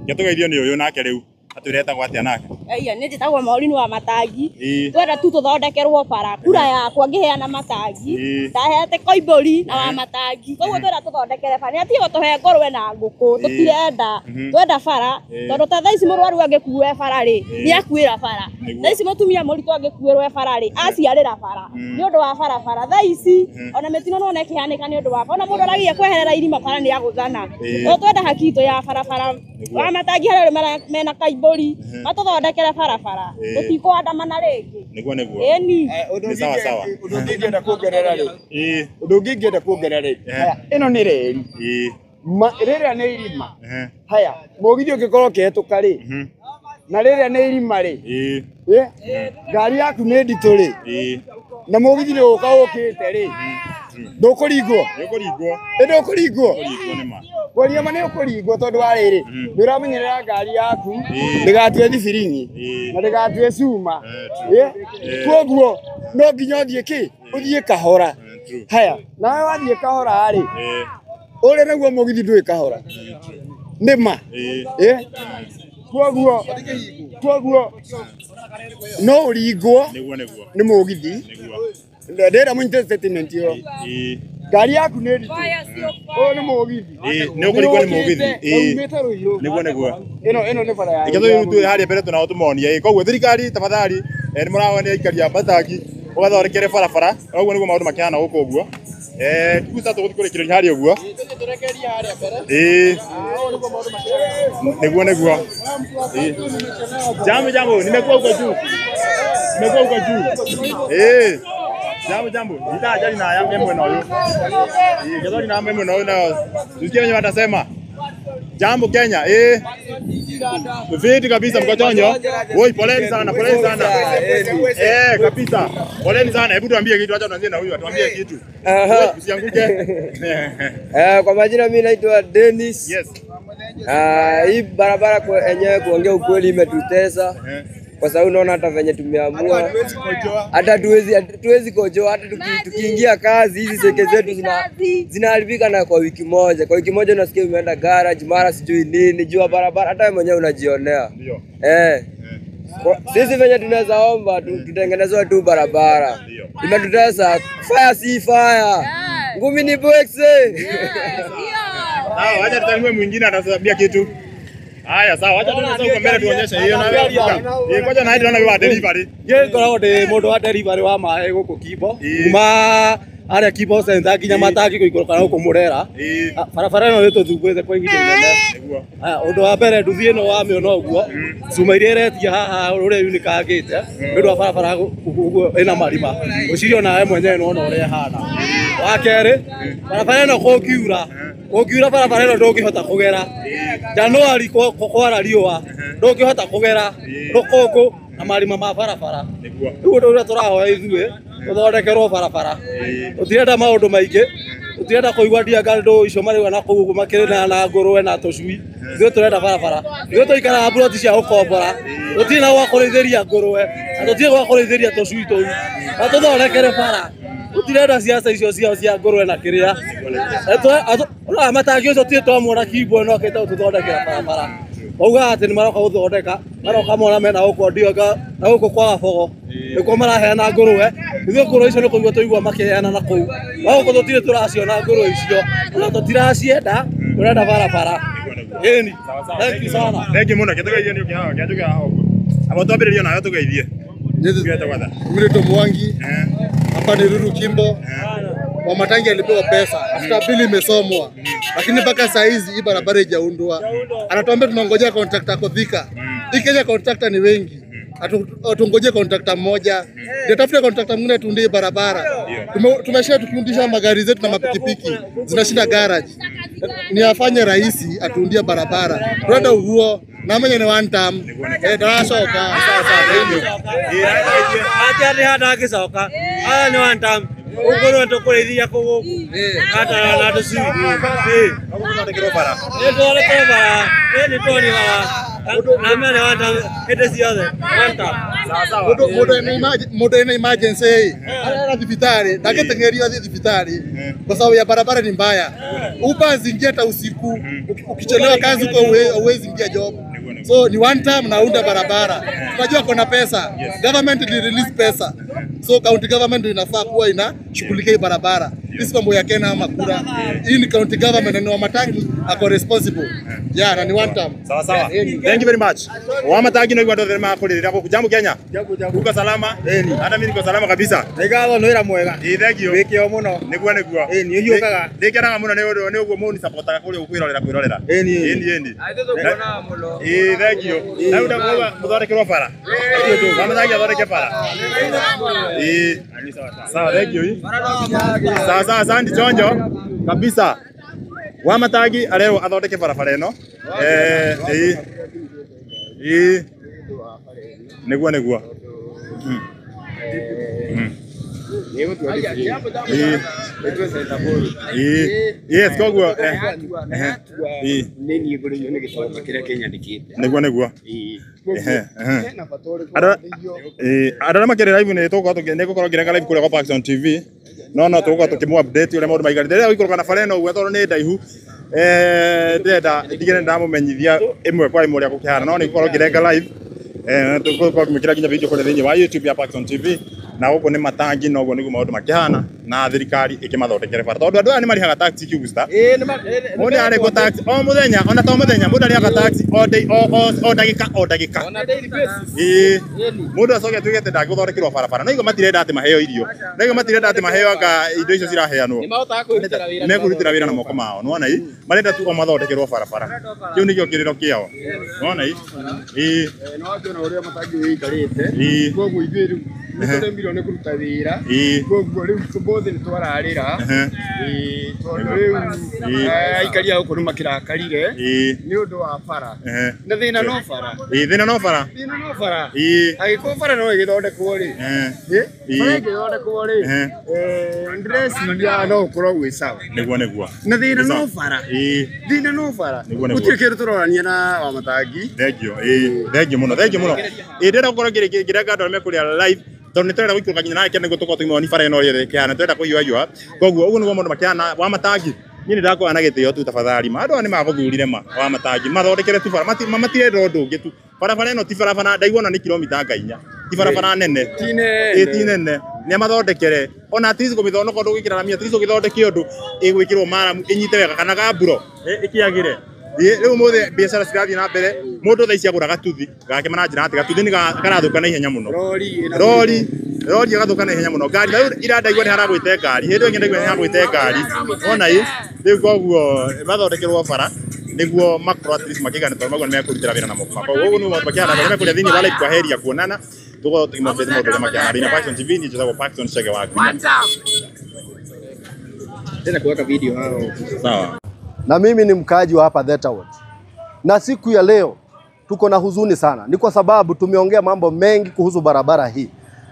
Gĩtũgeithio nĩ ũyũ nake rĩu atwĩre etagwo atĩa nake? Ĩya nĩ njĩtagwo Maureen wa Matangi. Twenda tu tũthondekerwo bara, kura yakwa ngĩheana Matangi ndahete Koimbũri na wa Matangi, koguo twenda tũthondekere bara, nĩ atige gũtũhe ngũrwe na ngũkũ, tũtirenda, twenda bara tondũ ta thaa ici mũrwaru angĩkuo e bara rĩ, nĩ akuĩra bara, thaa ici mũtumia mũritũ angĩkuĩrwo e bara rĩ, aciarĩra bara nĩ ũndũ wa barabara. Thaa ici ona mĩtino nĩwona ĩkĩhanĩka nĩ ũndũ wa bara, ona mũndũ aragia kweherera irima bara nĩ agũthana. Koguo twenda haki itũ ya barabara wa Matangi harĩa mena Koimbũri matũthondekere barabara, tũtikũandamana rĩngĩ. Nĩguo nĩguo. Ĩni. Nĩ sawa sawa. Ũndũ ũngĩ ingĩenda kuongerera rĩ, ũndũ ũngĩ ingĩenda kuongerera rĩ, haya ĩno nĩ reri, rĩrĩa nĩ irima, haya mũgithi ũngĩkorwo ũkĩhetũka rĩ, Na rĩrĩa nĩ irima rĩ. Ngari yaku nĩ nditũ rĩ. Na mũgithi nĩ gũka ũkĩte rĩ. Ndũkũringwo. Nĩũkũringwo. Ndũkũringwo. Ũkũringwo nĩ ma. Kwaria ma nĩ ũkũringwo tondũ wa rĩrĩ. Nĩ ũramenyerera ngari yaku ndĩgatue thibiringi na ndĩgatue cuma. Koguo no nginya ũthiĩ kĩ? Ũthiĩ kahora. Haya, nawe wathiĩ kahora rĩ. Ũrĩa naguo mũgithi ndũĩ kahora. Nĩ ma. Koguo no ũringwo nĩ mũgithi. Ndĩrenda mũnyite statement ĩyo. Ngari yaku nĩ nditũ. Ũyũ nĩ mũgithi. Nĩ ũkũringwo nĩ mũgithi. Umĩte Rũirũ. Nĩguo nĩguo. Ĩno nĩ bara ya. Reke tũthiĩ harĩa mbere tũnao tũmonie. Koguo thirikari tafadhali nĩ mũrahonia aikari a Matangi ũgathondekere barabara. Ũguo nĩguo maũndũ makĩhana gũkũ ũguo. Guca tũgũthiĩ kũrĩkĩrĩria harĩa ũguo. Nĩguo nĩguo. Jambo jambo, nimekuwa huko juu. Nimekuwa huko juu. Jambo jambo, nitajali na ya memwe na huyo. Gethori na memwe na huyo na tusikie wenye watasema. Jambo Kenya, Fiti kabisa mkochonyo. Woi, poleni sana, poleni sana. Kabisa. Poleni sana. Hebu tuambie kitu, acha tuanzie na huyu, atuambie kitu. Usianguke. Kwa majina mimi naitwa Dennis. Yes. Hii barabara kwa yenyewe kuongea ukweli imetutesa. Kwa sababu unaona hata venye tumeamua hata tuwezi kojoa, hata tukiingia kazi hizi seke zetu zinaharibika na kwa wiki moja. Kwa wiki moja unasikia umeenda garage mara sijui nini, jua barabara hata wewe mwenyewe unajionea. Sisi venye tunaweza omba tutengenezwe tu barabara. Imetutesa, fire si fire. Ngumi ni boxe. Sawa, acha tutangue mwingine atasabia kitu. Haya sawa, acha tuende huko mbele tuonyeshe hiyo na wewe. Ngoja na hadi wa delivery. Ye ngoragwo ndi mundu wa delivery wa maĩ gũkũ Kimbo. Kuma harĩa Kimbo Center nginya Matangi gũikũrũka gũkũ Mũrera. Barabara ĩno nĩtũthumbũrĩte kwa ihinda inene. Haya, ũndũ wa mbere nduthi ĩno wamĩona ũguo, cuma iria ĩretia haha ũrĩa yunĩkangĩte nĩ ũndũ wa barabara ũguo ĩna marima. Ngwĩciria onawe mwenyewe nĩwona ũrĩa ĩhana. Wa kerĩ, barabara ĩno kũngiura barabara ĩno ndũngĩhota kũgera. Januari kwara riũa ndũngĩhota kũgera rũkũngũ na marima ma barabara. Rĩu ũndũ ũrĩa tũrahoya ithuĩ tũthondekerwo barabara. Tũtirenda maũndũ maingĩ, tũtirenda kũigua ndianga ndũ icio marauga na kũu ũguo makĩrĩ na ngũrwe na tũcui. Ithuĩ tũrenda barabara. Ithuĩ tũikaraga mburoti cia gũkombora, tũtirĩ na gwa kũrĩithĩria ngũrwe na tũtirĩ gwa kũrĩithĩria tũcui tũu. Na tũthondekere bara. Tũtirenda ciaca icio ciao cia ngũrwe na kĩrĩa. Ũrona Matangi ũcio tirĩ twamuona Kimbo ĩno okĩte gũtũthondekera barabara. Maugaga atĩ nĩ maroka gũthondeka, maroka mona mena gũkũ Ndionga na gũkũ kwa Gabogo nĩkuo maraheana ngũrwe. Ithuĩ ngũrwe icio nĩ kũigua tũigua makĩheana na kũu. No gũkũ tũtirĩ tũraciona ngũrwe icio, na tũtiracienda, tũrenda barabara. Ĩni, thank you sana. Thank you mũno, kĩtũgeithie nĩ ũkĩhaha, kĩanjũke haha ũguo. Abo twambĩrĩrie nawe tũgeithie. Mimi Mwangi. Hapa ni Ruru Kimbo. Wamatangi alipewa pesa after bili imesomwa, lakini mpaka saa hizi hii barabara haijaundwa. Anatuambia tunangojea contractor kodhika. Hii Kenya contractor ni wengi, Atungojee contractor mmoja. Ndio tafute contractor mwingine tuundie barabara. Tumesha tukiundisha magari zetu na mapikipiki zinashinda garage. Ni afanye rahisi atuundie barabara. Tuenda uhuo na mwenye ni one term. Ndacoka. Acha ni hata akicoka. Aya ni one term. Ũngũrwe tũkũrĩithia kũ gũkũ hata na tũcui. Nĩtũthondekerwo bara. Nĩtũthondekerwo bara. Nĩ tuoni bara. Na mene one term hĩndĩ ciothe one term. Mundu ena emergency anaenda thibitarĩ ndangĩteng'erio athiĩ thibitarĩ kwa sababu ya barabara ni mbaya. Uber zingia hata usiku, ukichelewa kazi uko huwezi ingia job. So ni one time naunda barabara. Tunajua kuna pesa. Government ili release pesa. So county government inafaa kuwa inashughulikia barabara. Hii mambo ya Kenya ama kura. Hii ni county government na ni Wamatangi ako responsible. Yeah, na ni one time. Sawa sawa. Thank you very much. Wamatangi no igwa ma kulirira ku jambo Kenya. Uko salama? Hata mimi niko salama kabisa. Nĩngatho nĩ wĩra mwega. Thank you. Wĩkĩo mũno. Nĩguo nĩguo. Ĩni ũhiũkaga. Ndĩkenaga mũno nĩ ũndũ nĩ ũguo mũni supportaga kũrĩa kwĩrorera kwĩrorera. Ĩni. Ĩni ĩni. Thank you. Na ũndũ mũthondekerwo bara. Wamatangi athondeke bara. Sawa, thank you. Sawa sawa, asante chonjo kabisa. Wamatangi arerwo athondeke barabara ĩno. Nĩguo nĩguo. Yes, koguo nĩ niĩ ngũrĩirwo nĩ gĩtonga kĩrĩa kĩnyandĩkĩte. Nĩguo nĩguo. Andũ arĩa makĩrĩ live nĩ tũgũkorwo nĩ ngũkorwo ngĩrenga live kũrĩa kwa Paxson TV no no tũgũkorwo tũkĩmũ update ũrĩa maũndũ maikarĩte. Rĩrĩa gũikũrũka na bara ĩno ũguo tondũ nĩ ndaihu, ndĩrenda ndigĩre ndamũmenyithia ĩmwe kwa ĩmwe ũrĩa gũkĩhana, no nĩ ngũkorwo ngĩrenga live, tũgũkorwo ngĩmĩkĩra nginya video kũrĩa thĩinĩ wa YouTube ya Paxson TV, na gũkũ nĩ matangi na ũguo nĩguo maũndũ makĩhana na thirikari ĩkĩmathondekere bara tondũ andũ aya nĩ marĩhaga tax Qgusta. Mũndũ arĩhwo tax o mũthenya, ona to mũthenya, mũndũ arĩhaga tax o day, o ndagĩka o ndagĩka. Ĩĩ, mũndũ acoke atuĩke atĩ ndangĩthondekerwo barabara, no igo matirenda atĩ maheo irio, no igo matirenda atĩ maheo anga indo icio ciraheanwo, mekũrutĩra wĩra na moko mao, nĩwona ĩ, marenda tu o mathondekerwo barabara, kĩu nĩkĩo kĩrĩro kĩao, nĩwona ĩ. Ĩĩ, nĩ wakĩona ũrĩa matangi wĩikarĩte, koguo ithuĩ rĩu nĩ tũremirwo nĩ kũruta wĩra, koguo rĩu tũmũthĩ nĩ twararĩra, tondũ rĩu aikari a gũkũ nĩ makĩrakarire nĩ ũndũ wa bara, na thĩna no bara. Thĩna no bara. Thĩna no bara. Angĩkorwo bara no ĩgĩthondekwo rĩ, bara ĩngĩthondekwo rĩ, ndĩreciria no ũkorwo gwĩ sawa. Nĩguo nĩguo. Na thĩna no bara. Thĩna no bara. Gũtirĩ kĩndũ tũrorania na Wamatangi. Thengiũ, thengiũ mũno, thengiũ mũno. Ndĩrenda gũkorwo ngĩrenga andũ arĩa mekũrĩa live tondũ nĩ tũrenda gũikũrũka nginya nake nĩguo tũkorwo tũkĩmoni bara ĩno ũrĩa ĩkĩhana, tũrenda kũhiũhahiũha. Koguo ũguo nĩguo maũndũ makĩhana. Wamatangi, niĩ nĩ ndakuoya na gĩtĩo tu tafadhali ma, andũ aya nĩ magũthurire ma Wamatangi, mathondekere tu bara, matirenda ũndũ ũngĩ tu. Barabara ĩno ti barabara ndaigua ona nĩ kilomita nga 4, ti barabara nene, ti nene, nĩ amathondekere ona at least kũmĩthondeka ũndũ ũgĩkĩra rami, at least ũgĩthondeke ũndũ ĩgwĩkĩrwo maramu ĩnyite wega kana gamburo ĩkĩagĩre. Rĩu ũmũthĩ biacara cirathiĩ na mbere, mũndũ thaa ici agũra gatuthi gake maranjĩra atĩ gatuthi nĩ karathũka na ihenya mũno, rori rori ĩgathũka na ihenya mũno, ngari rĩu ira ndaigua nĩ haragwĩte ngari, hĩndĩ ĩyo ĩngĩ ndaigua nĩ haragwĩte ngari, wona ĩ, rĩu koguo mathondekerwo bara nĩguo makorwo at least makĩigana tondũ maguo nĩ mekũrutĩra wĩra na moko mao. Koguo ũguo nĩguo maũndũ makĩhana, arĩa mekũrĩa thĩinĩ wa live kwa heri ya kuonana, tũgũkorwo tũkĩmũupdate maũndũ ũrĩa makĩhana. Thĩinĩ wa Paxson TV, niĩ njĩtagwo Paxson Chege wa Ngunya. Tena kuweka video hao. Sawa. Na mimi ni mkaaji wa hapa Theta Ward. Na siku ya leo tuko na huzuni sana. Ni kwa sababu tumeongea mambo mengi kuhusu barabara hii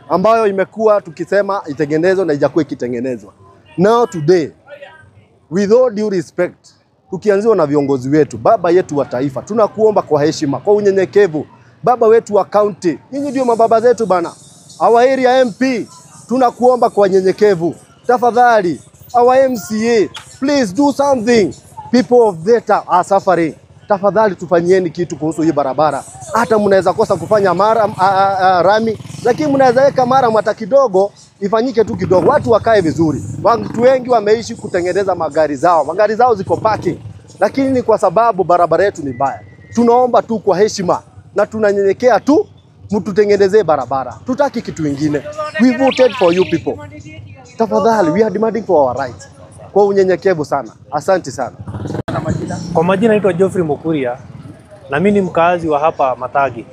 ambayo imekuwa tukisema itengenezwe na haijakuwa ikitengenezwa. Now today, with all due respect, tukianziwa na viongozi wetu, baba yetu wa taifa, tunakuomba kwa heshima, kwa unyenyekevu, baba wetu wa county, nyinyi ndio mababa zetu bana. Our area MP, tunakuomba kwa unyenyekevu, tafadhali, our MCA, please do something. People of Theta are suffering. Tafadhali tufanyieni kitu kuhusu hii barabara. Hata mnaweza kosa kufanya mara rami, lakini mnaweza weka mara hata kidogo, ifanyike tu kidogo, watu wakae vizuri. Watu wengi wameishi kutengeneza magari zao, magari zao ziko parking, lakini ni kwa sababu barabara yetu ni mbaya. Tunaomba tu kwa heshima na tunanyenyekea tu, mtutengenezee barabara. Tutaki kitu ingine. We voted for you people. Tafadhali, we are demanding for our rights. Kwa unyenyekevu sana. Asante sana. Kwa majina naitwa Geoffrey Mukuria na mimi ni mkazi wa hapa Matagi,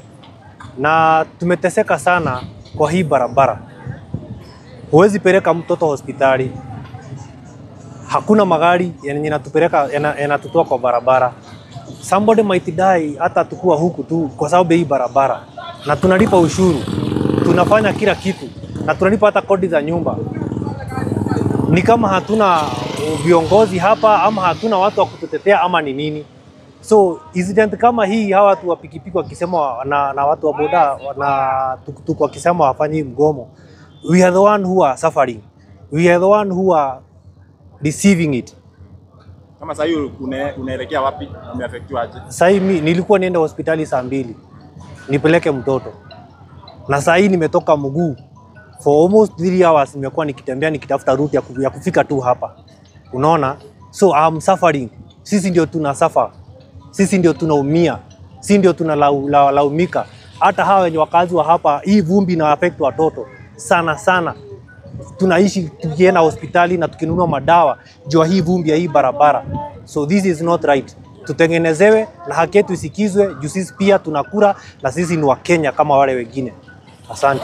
na tumeteseka sana kwa hii barabara. Huwezi peleka mtoto hospitali, hakuna magari yanatupeleka, yanatutoa kwa barabara. Somebody might die hata tukua huku tu kwa sababu ya hii barabara, na tunalipa ushuru, tunafanya kila kitu na tunalipa hata kodi za nyumba. Ni kama hatuna viongozi hapa ama hatuna watu wa kututetea ama ni nini? So incident kama hii, hawa watu wa pikipiki wakisema na watu wa boda na tukutuku wakisema wafanyi mgomo, we are the one who are suffering, we are the one who are receiving it. Kama sasa hiyo unaelekea wapi? Umeafektiwa aje? Sasa hivi nilikuwa niende hospitali saa 2 nipeleke mtoto, na sasa hii nimetoka mguu for almost 3 hours, nimekuwa nikitembea nikitafuta route ya kufika tu hapa. Unaona? So I'm suffering. Sisi ndio tuna suffer. Sisi ndio tunaumia. Sisi ndio tunalaumika. Hata hawa wenye wakazi wa hapa, hii vumbi ina affect watoto sana sana. Tunaishi tukienda hospitali na tukinunua madawa juu hii vumbi ya hii barabara. So this is not right. Tutengenezewe na haki yetu isikizwe, juu sisi pia tunakura na sisi ni Wakenya kama wale wengine. Asante.